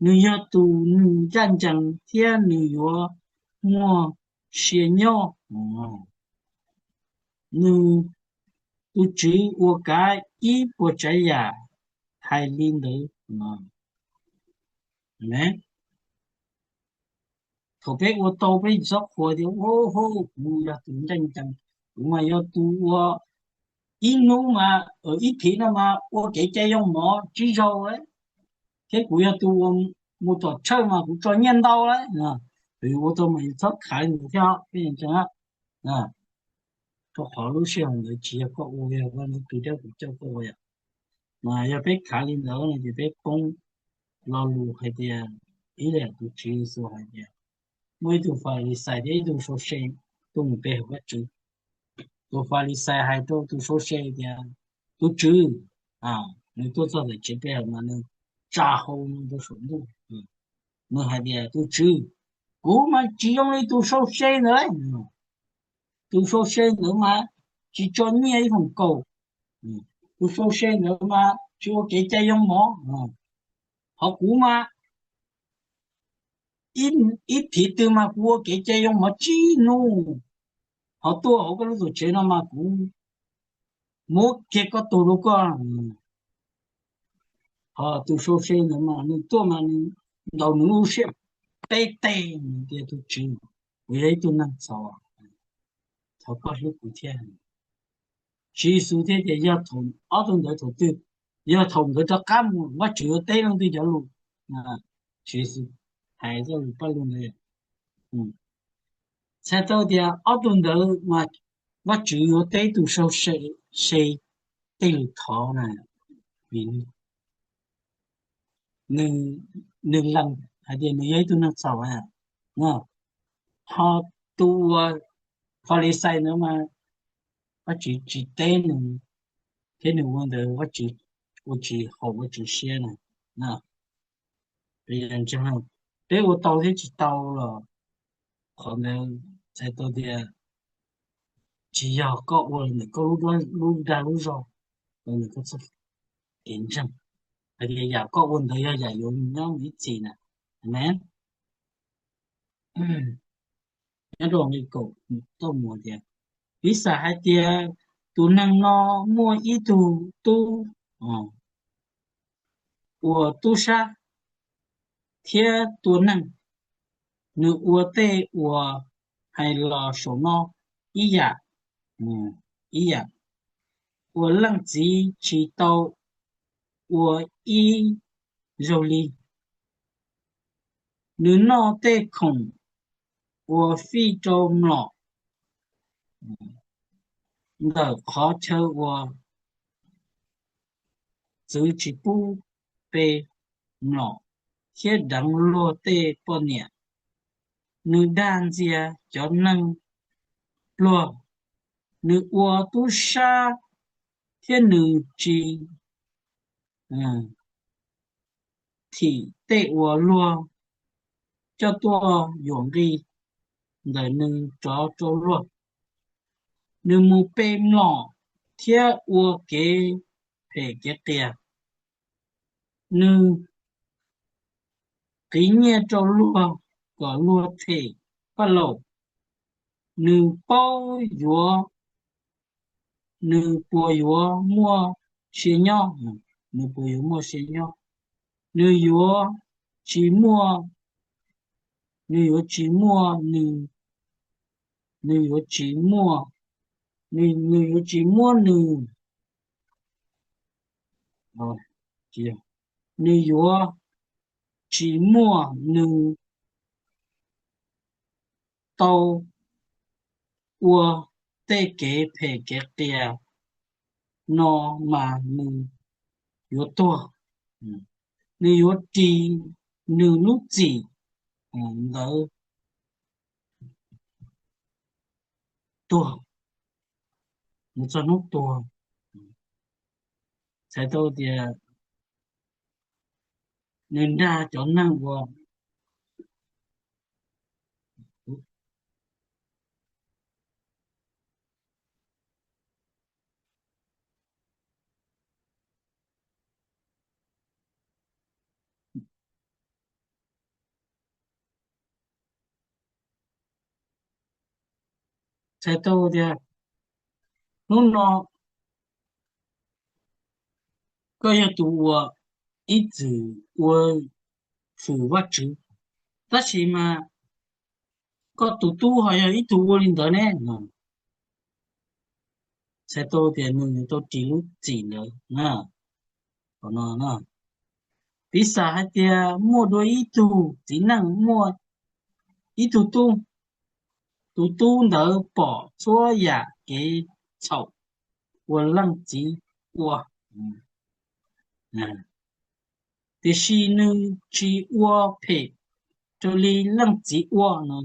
Nws yog tus neeg ncaj ncees thiab nws yuav muaj sia nyob. Nws, tus Tswv ua kav ib puas tsav yam hais li ntawd. Thaum peb ua tau peb txhob qhuas tias, ua hauj, kuv yog tus ntseeg cees, kuv mas yog tus ua ib hnub mas, ib thiv no mas ua kev cai yoo mov tsib zaug lawm, thiab kuv yog tus ua mus tom tshawj mas kuv tso nyiaj ntau lawm. Yus ua tau mas yus txhob khav li ntawd thiab. Rau qhov lub sij hawm ntawd tsis yog koj ua, yog Vaj Ntsuj Plig Dawb Huv coj koj ua yom. Mas yog peb khav li ntawd no ces peb poob lo lus hais tias, ib yam tus Tswv Yexus hais tias, muaj ib tug Falixais thiab ib tug sau se tuaj mus pe hawm Vajtswv. Tus Falixais hais rau tus sau se tias, tus Tswv, nws tuaj txog tom tsev pe hawm mas nws tsa hau rau saum ntuj. Nws hais tias, tus Tswv, kuv mas tsis zoo li tus sau se ntawd lauj. Tus sau se ntawd mas tsis tso nyiaj ib feem kaum. Tus sau se ntawd mas tsis ua kev cai yoo mov. Ho kuv mas ib thiv twg mas kuv ua kev cai yoo mov tsib hnub. Ho tuaj hauv koj lub tuam tsev no mas kuv muab kiag koj tug rau koj. Ho tus sau se ntawd mas nws tuaj mas nws ntaus nws lub siab peb teg, nws tias, tus Tswv, kuv yog ib tug neeg txhaum, thov koj hlub kuv thiab. Tswv Yexus thiaj tias, yog thaum ob tug ntawd thaum twg? Yog thaum nkawd rov qab mus, Vajtswv yuav teb leej twg cov lus? Tswv Yexus hais txoj lus paj lug ntawd, txhais tau tias ob tug ntawd mas Vajtswv yuav teb tus sau se tej lus thov na, vim nws lees hais tias nws yog ib tug neeg txhaum. Ho tus uas Falixais ntawd mas Vajtswv tsis teb nws, thiab nws ua ntawd Vajtswv ua tsis haum Vajtswv siab na. Peb ua tau thiab tsis tau los qhov ntawd txhais tau tias tsis yog koj ua ntawm koj lub dag lub zog, ua ntawm koj txoj kev ntseeg, hais tias yam koj ua ntawd yog yam yuav nyob mus ib txhis na. Amen. Nyob rau nqe kaum toj mus tias, piv xam hais tias tus neeg no muaj ib tug tub uas tub sab thiab tua neeg. Nws ua tej uas hais los saum no ib yam, ib yam uas leej txiv tsis tau ua ib zaug li. Nws noj tej khoom uas fij rau mlom ntawm qhov chaw uas txwv tsis pub pe mlom, thiab deev luag tej poj niam. Nws dag ntxias cov neeg pluag, nws ua tub sab, thiab nws tsis thim tej uas luag coj tuaj yuam nqi ntawm nws rov rau luag. Nws mus pe mlom thiab ua kev phem kev qias. Nws qiv nyiaj rau luag kom luag them paj laum. Nws paub yuav, nws puas yuav muaj sia nyob, nws puas yuav muaj sia nyob. Nws yuav tsis muaj, nws yuav tsis muaj nws, nws yuav tsis muaj, nws, nws yuav tsis muab nws, nws yuav tsis muaj nws tau ua tej kev phem kev qias no mas nws yuav tuag. Nws yuav ris nws lub txim ntawd tuag, nws txog hnub tuag. Txhais tau tias nws dag cov neeg uas txhais tau tias hnub no koj yog tus uas ib txwm ua hwm Vajtswv. Tab sis mas koj tus tub ho yog ib tug ua li ntawd ne no. Txhais tau tias nws tau ris lub txim ntawd na. Qhov no, piv xam hais tias muaj dua ib tug txiv neej muaj ib tug tub, tus tub ntawd pom txhua yam kev txhaum uas leej txiv ua, tiam sis nws tsis ua phem raws li leej txiv ua no.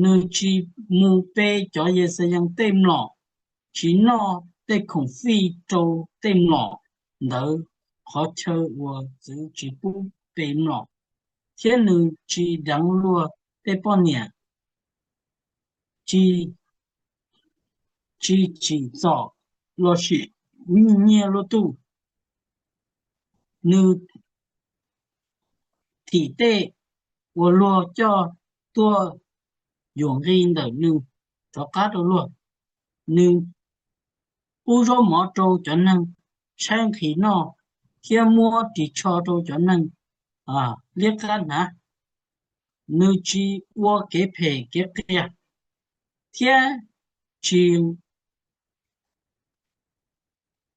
Nws tsis mus pe cov Yixalayees tej mlom, tsis noj tej khoom fij rau tej mlom ntawd qhov chaw uas txwv tsis pub pe mlom, thiab nws tsis deev luag tej poj niam, tsis, tsis tsim txom lossis nyiag luag tug. Nws thim tej uas luag coj tuaj yuam nqi ntawm nws rov qab rau luag. Nws pub zaub mov rau cov neeg tshaib nqhis noj, thiab muab ris tsho rau cov neeg liab qab hnav. Nws tsis ua kev phem kev qias, thiab tsis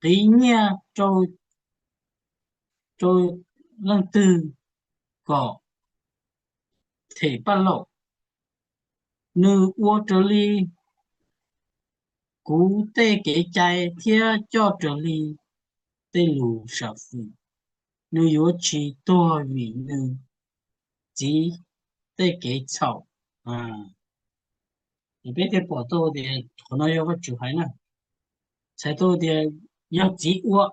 qiv nyiaj rau leej twg kom them paj laum. Nws ua raws li kuv tej kev cai thiab coj raws li tej lus sam fwm. Nws yuav tsis tuag vim nws txiv tej kev txhaum. Peb thiaj pom tau tias qhov no yog Vajtswv hais na. Txhais tau tias yog txiv ua,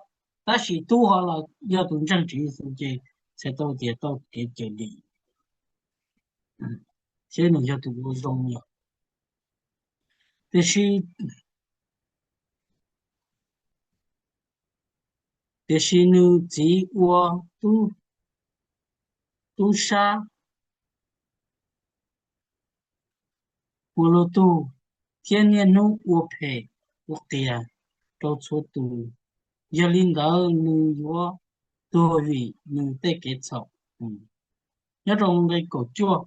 tab sis tub ho los yog tus ntseeg Tswv Yexus ces txhais tau tias tau kev cawm dim, thiab nws yog tus ua zoo lawm. Tiam sis, tiam sis nws txiv ua tub, tub sab, ua luag tug, thiab niaj hnub ua phem ua qias rau txhua tus. Yog li ntawd nws yuav tuag vim nws tej kev txhaum. Nyob rau nqe kaum cuaj,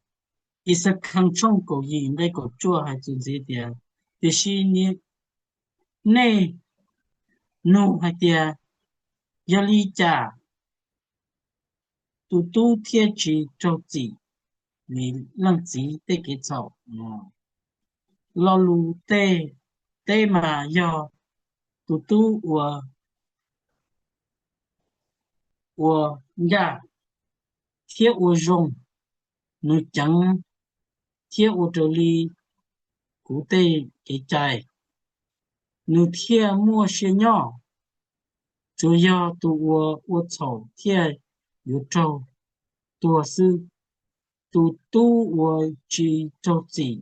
Ixakhas tshooj kaum yim nqe kaum cuaj hais txuas ntxiv tias, tiam sis nej nug hais tias, yog li cas tus tub thiaj tsis raug txim vim leej txiv tej kev txhaum? Lo lus tej teb mas yog tus tub ua, ua ncaj thiab ua zoo, nws ceev thiab ua raws li kuv tej kev cai, nws thiaj muaj sia nyob. Tsuas yog tus uas ua txhaum thiaj yuav raug tuag xwb. Tus tub uas tsis raug txim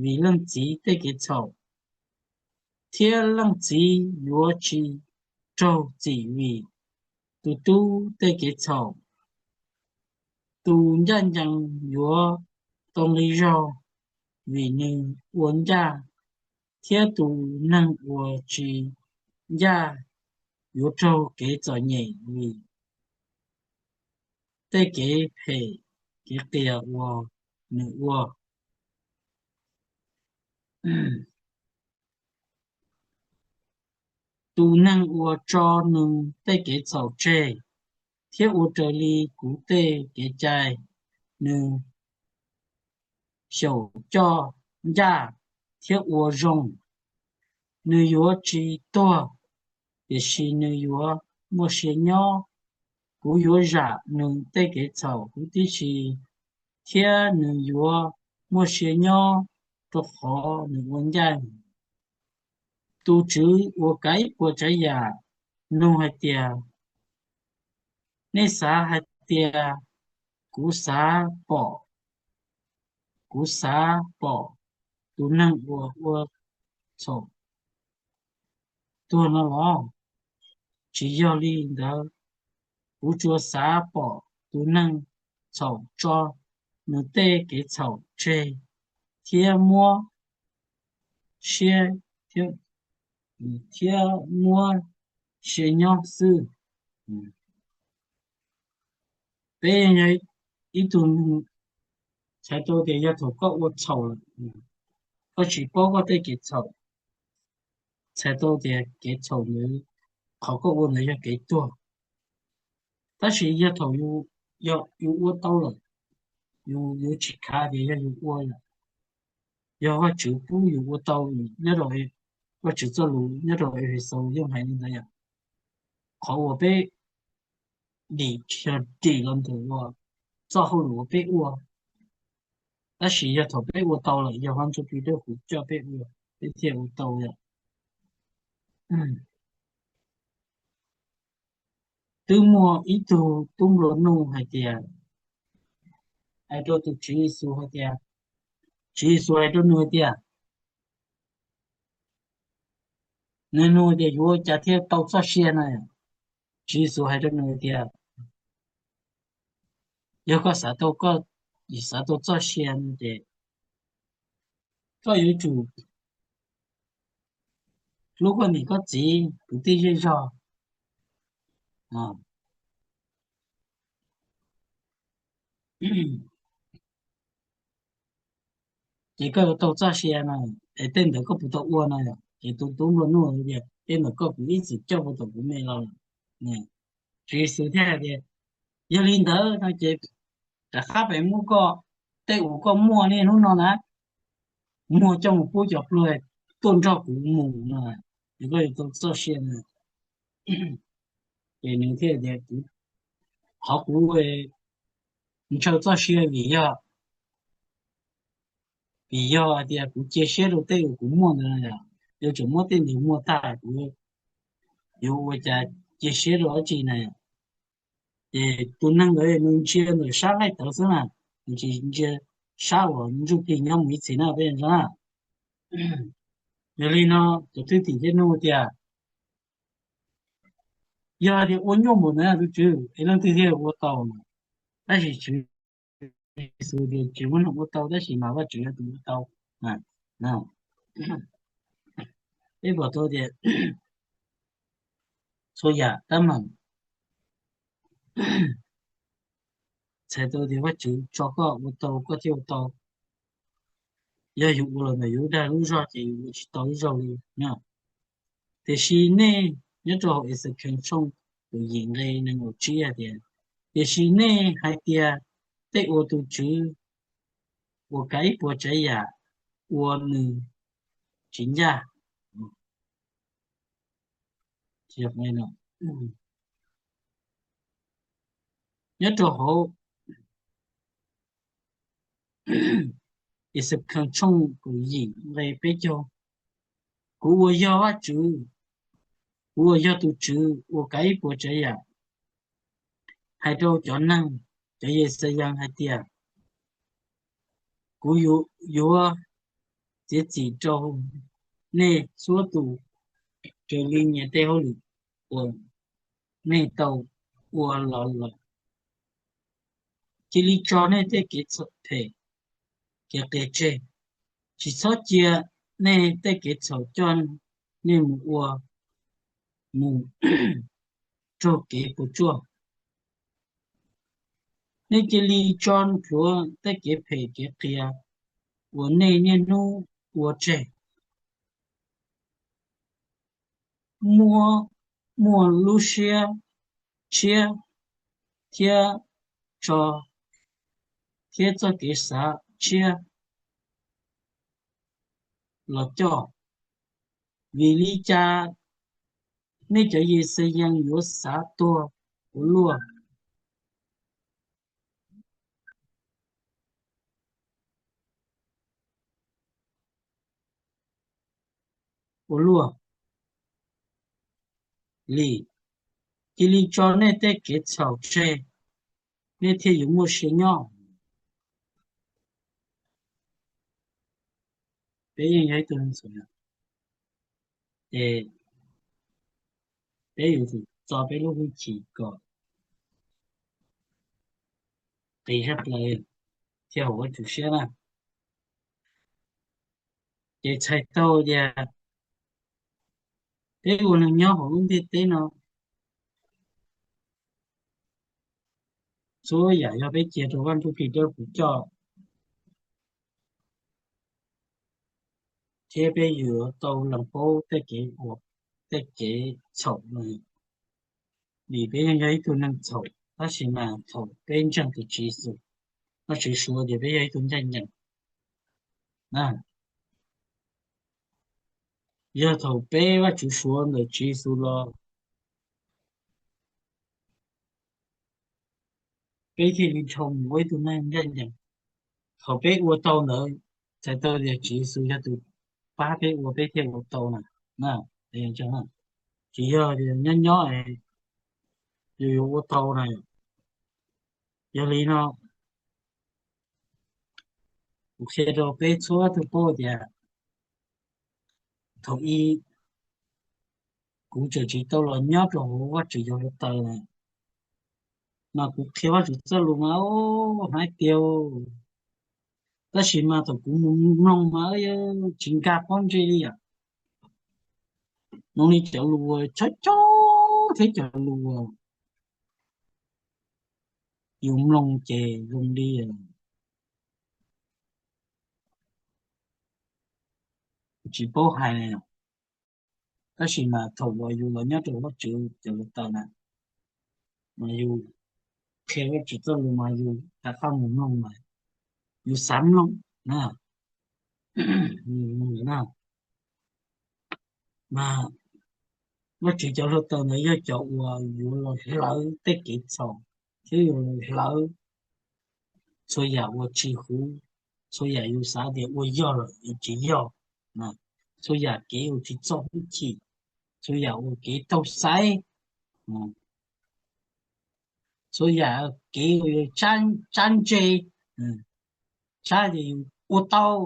vim leej txiv tej kev txhaum, thiab leej txiv yuav tsis raug txim vim tus tub tej kev txhaum. Tus ncaj ncees yuav tau nqi zog vim nws ua ncaj, thiab tus neeg uas tsis ncaj yuav raug kev txom nyem vim tej kev phem kev qias uas nws ua. Tus neeg uas tso nws tej kev txhaum tseg thiab ua raws li kuv tej kev cai, nws xyaum coj ncaj thiab ua zoo, nws yuav tsis tuag, tiam sis nws yuav muaj sia nyob. Kuv yuav zam nws tej kev txhaum huv tib si, thiab nws yuav muaj sia nyob rau qhov nws ua ncaj. Tus Tswv uas kav ib puas tsav yam nug hais tias, nej xav hais tias kuv xav pom, kuv xav pom tus neeg uas ua txhaum tuag no los? Tsis yog li ntawd, kuv tsuas xav pom tus neeg txhaum tso nws tej kev txhaum tseg thiab muab siab, thiab muab sia nyob xwb. Peb yog ib tug neeg, txhais tau tias yog thaum koj ua txhaum lawm, koj tsis paub koj tej kev txhaum, txhais tau tias kev txhaum ntawd, qhov koj ua ntawd yog kev tuag. Tab sis yog thaum yus, yog yus ua tau lawm, yus, yus tsis khav tias yog yus ua lawm, yog Vajtswv pub yus ua tau nyob rau, Vajtswv txoj lus nyob rau Efexus yeej hais li ntawd yom. Qhov uas peb dim tsis yog dim los ntawm uas txoj hauj lwm uas peb ua, tab sis yog thaum peb ua tau lawm yog Vaj Ntsuj Plig Dawb Huv coj peb ua, peb thiaj ua tau yom. Twb muaj ib tug tub nplua nuj hais tias, hais rau tus Tswv Yexus hais tias, Tswv Yexus hais rau nws hais tias, nws nug tias yuav ua cas thiaj tau txoj sia no. Tswv Yexus hais rau nws tias, yog koj xav tau, koj xav tau txoj sia no ces koj yuav tsum hlub koj niam koj txiv kwv tij zej zog, ces koj yuav tau txoj sia no. Es tej ntawd koj puas tau ua no? Ces tus tub nplua nuj tias, tej ntawd koj kuv ib txwm coj puag thaum kuv me los lawm. Tswv Yexus thiaj hais tias, yog li ntawd no ces rov qab pem muab koj tej uas koj muaj niaj hnub no na, muag coj mus pub cov pluag tuaj nrog kuv mus no, ces koj yuav tau txoj sia no. Ces nws thiaj tias, qhov kuv ntshaw txoj sia vim yog, vim yog hais tias kuv cia siab rau tej uas kuv muaj ntawd no yom. Yuav tsum muab tej ntawd muag tag kuv yuav ua cas cia siab rau dab tsi na yom. Ces tus neeg ntawd nws ntsia ntawm sab nqaij tawv xwb na, nws tsis ntsia sab uas ntsuj plig nyob mus ib txhis na peb na. Yog li no tus thwj tim thiaj nug tias, yog tias ua nyuaj npaum ntawd tus Tswv es leej twg thiaj ua tau no? Tab sis Tswv Yexus tias tsis muaj neeg ua tau tab sis mas Vajtswv yog tus ua tau. Peb pom tau tias txhua yam tab meeg txhais tau tias Vajtswv tso koj ua tau koj thiaj ua tau. Yog yus ua los ntawm yus lub dag lub zog ces yus ua tsis tau ib zaug li. Tiam sis nej, nyob rau hauv Exekees tshooj kaum yim nqe nees nkaum tsib hais tias, tiam sis nej hais tias tej uas tus Tswv uas kav ib puas tsav yam ua nws tsis ncaj. Nyob rau hauv Exekees tshooj kaum yim nqe peb caug, kuv uas yog Vajtswv, kuv uas yog tus Tswv uas kav ib puas tsav yam, hais rau cov neeg, cov Yexayas hais tias, kuv yuav txiav txim rau nej txhua tus raws li nyias tej hauj lwm uas nej tau ua los lawm. Cia li tso nej tej kev txhaum phem kev qias tseg, tsis txhob cia nej tej kev txhaum coj nej mus ua mus raug kev puas tsuaj. Nej cia li tso plhuav tej kev phem kev qias uas nej niaj hnub ua tseg. Muaj, muaj lub siab tshiab thiab tso, thiab txoj kev xav tshiab los coj. Vim li cas nej cov Yexayas yuav xav tuag ua luaj, ua luaj li? Cia li tso nej tej kev txhaum tseg, nej thiaj yuav muaj sia nyob. Peb yeej yog ib tug neeg txhaum, ces peb yuav tsum txo peb lub hwj chim kom qis zaj plaws thiab haum ua tsum siab na. Ces txhais tau tias peb ua neeg nyob hauv lub ntiaj teb no, Txhua yam yog peb cia rau Vaj Ntsujplig Dawbhuv coj, thiab peb yuav tau lees paub tej kev ua, tej kev txhaum no. Vim peb yeej yog ib tug neeg txhaum, tab sis mas thaum peb ntseeg tus Tswv Yexus, Vajtswv suav tias peb yog ib tug ncaj ncees. Yog thaum peb Vajtswv suav ntawm Tswv Yexus los, peb thiaj li dhau mus ua ib tug neeg ncaj ncees. Thaum peb ua tau ntawd, txhais tau tias Tswv Yexus yog tus pab peb ua, peb thiaj ua tau na. Tsis yog tias nyob nyob es yus yuav ua tau na. Yog li no, kuv qhia rau peb txhua tus paub tias thaum ub kuv tseem tsis tau los nyob rau hauv Vajtswv cov hluav taws na, mas kuv qhia Vajtswv txoj lus mas hais tias, tab sis mas thaum kuv mus mloog mas tsis nkag pob ntseg li yom. Mloog li cov lus uas chob chob thiab cov lus uas yus mloog ces zoo li tsis paub hais. Tab sis mas thaum uas yus los nyob rau Vajtswv cov hluav taws na, mas yus qhia Vajtswv txoj lus mas yus rov qab mus mloog mas yus xav mloog na. Mas Vajtswv cov hluav taws ntawd yog cov uas yuav los hlawv tej kev txhaum thiab yuav los hlawv txhua yam uas tsis huv, txhua yam yus xav tias ua yog lawm es tsis yog, txhua yam kev uas tsis txo hwj chim, txhua yam uas kev taug xaiv, txhua yam kev uas yus tsab ntse, tsab tias yus ua tau,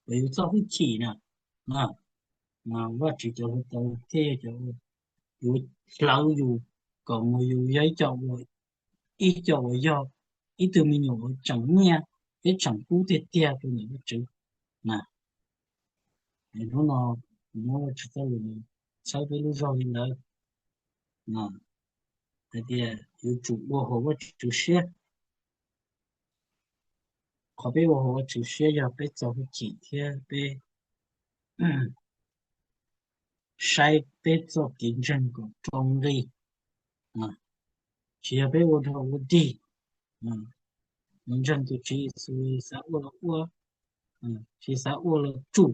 uas yus txo hwj chim na, Vajtswv cov hluav taws thiaj yog cov yuav hlawv yus kom mus yus yog ib co uas, ib co uas yog ib tug me nyuam uas tseem nyiaj thiab tseem kub tiag tiag rau ntawm Vajtswv na. Hnub no kuv muab Vajtswv txoj lus txhawb peb lub zog li ntawd, hais tias yuav tsum ua hauv Vajtswv siab. Qhov peb ua hauv Vajtswv siab yog peb txo hwj chim thiab peb saib peb txoj kev ntseeg kom rau nqi, tsis yog peb ua dhau ua dig, ntseeg tus Tswv Yexus xav ua los ua, tsis xav ua los tsum.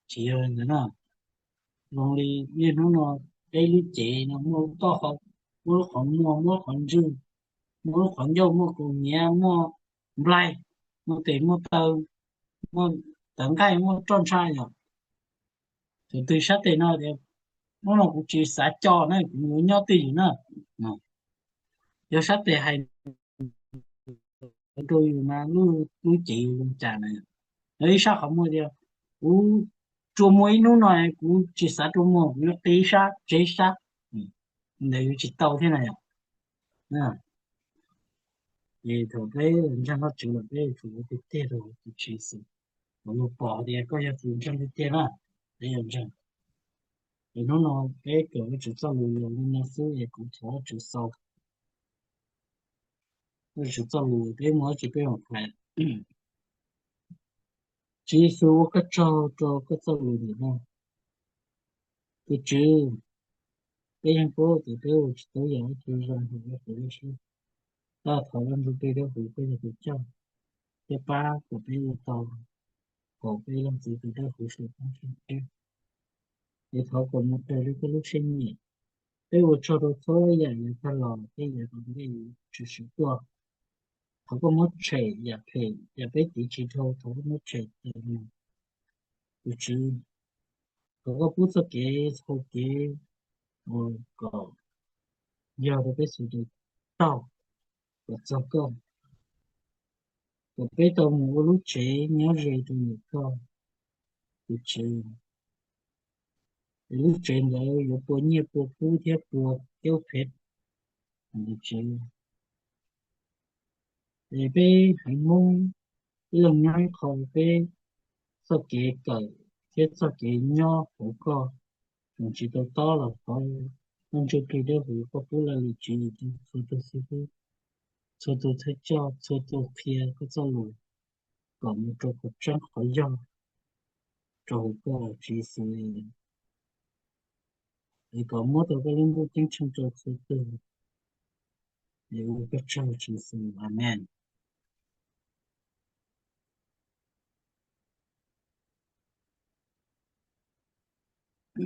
Tsis yog li ntawd na. Zoo li niaj hnub no peb lub cev no muaj lub taub hau, muaj lub qhov muag, muaj lub qhov ntswg, muaj lub qhov ncauj, muaj kaus hniav, muaj nplaig, muaj tes muaj taw, muaj tawv nqaij, muaj roj ntsha yom. Thaum twg sab tes no tias, hnub no kuv tsis xav co na, kuv yuav nyob twj ywm na, yog sab tes hais rau yus mas lub cev yus zoo cas na. Yog ib sab qhov muag tias, kuv rua muag ib hnub no, kuv tsis xav rua muag, kuv yuav qi ib sab, tseg ib sab, ntawd yuav tsis tau thiab na yom. Ces thaum peb ntseeg Vajtswv lawm peb yuav tsum ua tiag tiag rau tus Tswv Yexus, kom luag pom tias koj yog tus ntseeg tiag tiag na, peb yuav ntseeg. Es hnub no peb kawm Vajtswv txoj lus yog li no xwb es kuv thov Vajtswv xaus. Vajtswv txoj lus peb muaj dab tsi peb mam hais. Tswv Yexus, ua koj tsaug rau koj txoj lus ntawm no. Tus Tswv, peb yeej paub tias peb ua tsis tau ib yam dab tsi zoo hauv peb lub siab. Tab thov Vaj Ntsujplig Dawbhuv koj yog tus coj thiab pab kom peb ua tau, kom peb leej txiv tus dawb huv sawv txheej siab. Es thov kom mus raws li koj lub siab nyiam. Peb ua tsaug rau txhua yam yav tag los, tej yam kom ntej yuav tshwm sim tuaj. Thov koj muab tshem yam phem, yam peb tiv tsis dhau, thov koj muab tshem tawm mus. Tus Tswv, thov koj pub txoj kev, txoj kev uas kom yog rau peb txhua tus taug kom txog koj, kom peb tau mus ua lub tsev nyob ze rau ntawm koj, tus Tswv. Es lub tsev ntawd yuav pua nyiaj pua kub thiab pua caub phev, tus Tswv. Es peb haiv Hmoob, peb leej nyob ib qho, peb txoj kev kawm thiab txoj kev nyob hauv koj tseem tsis tau tob los thov Vaj Ntsuj Plig Dawb Huv, koj pub laj lim Tswv Yexus txhua tus xib hwb, txhua tus thawj coj, txhua tus qhia koj txoj lus kom mus rau qhov tseeb qhov yog rau hauv koj Tswv Yexus li, es kom muab tau koj lub ntuj ceeb tsheej rau txhua tus, es ua koj tsaug Tswv Yexus, amees.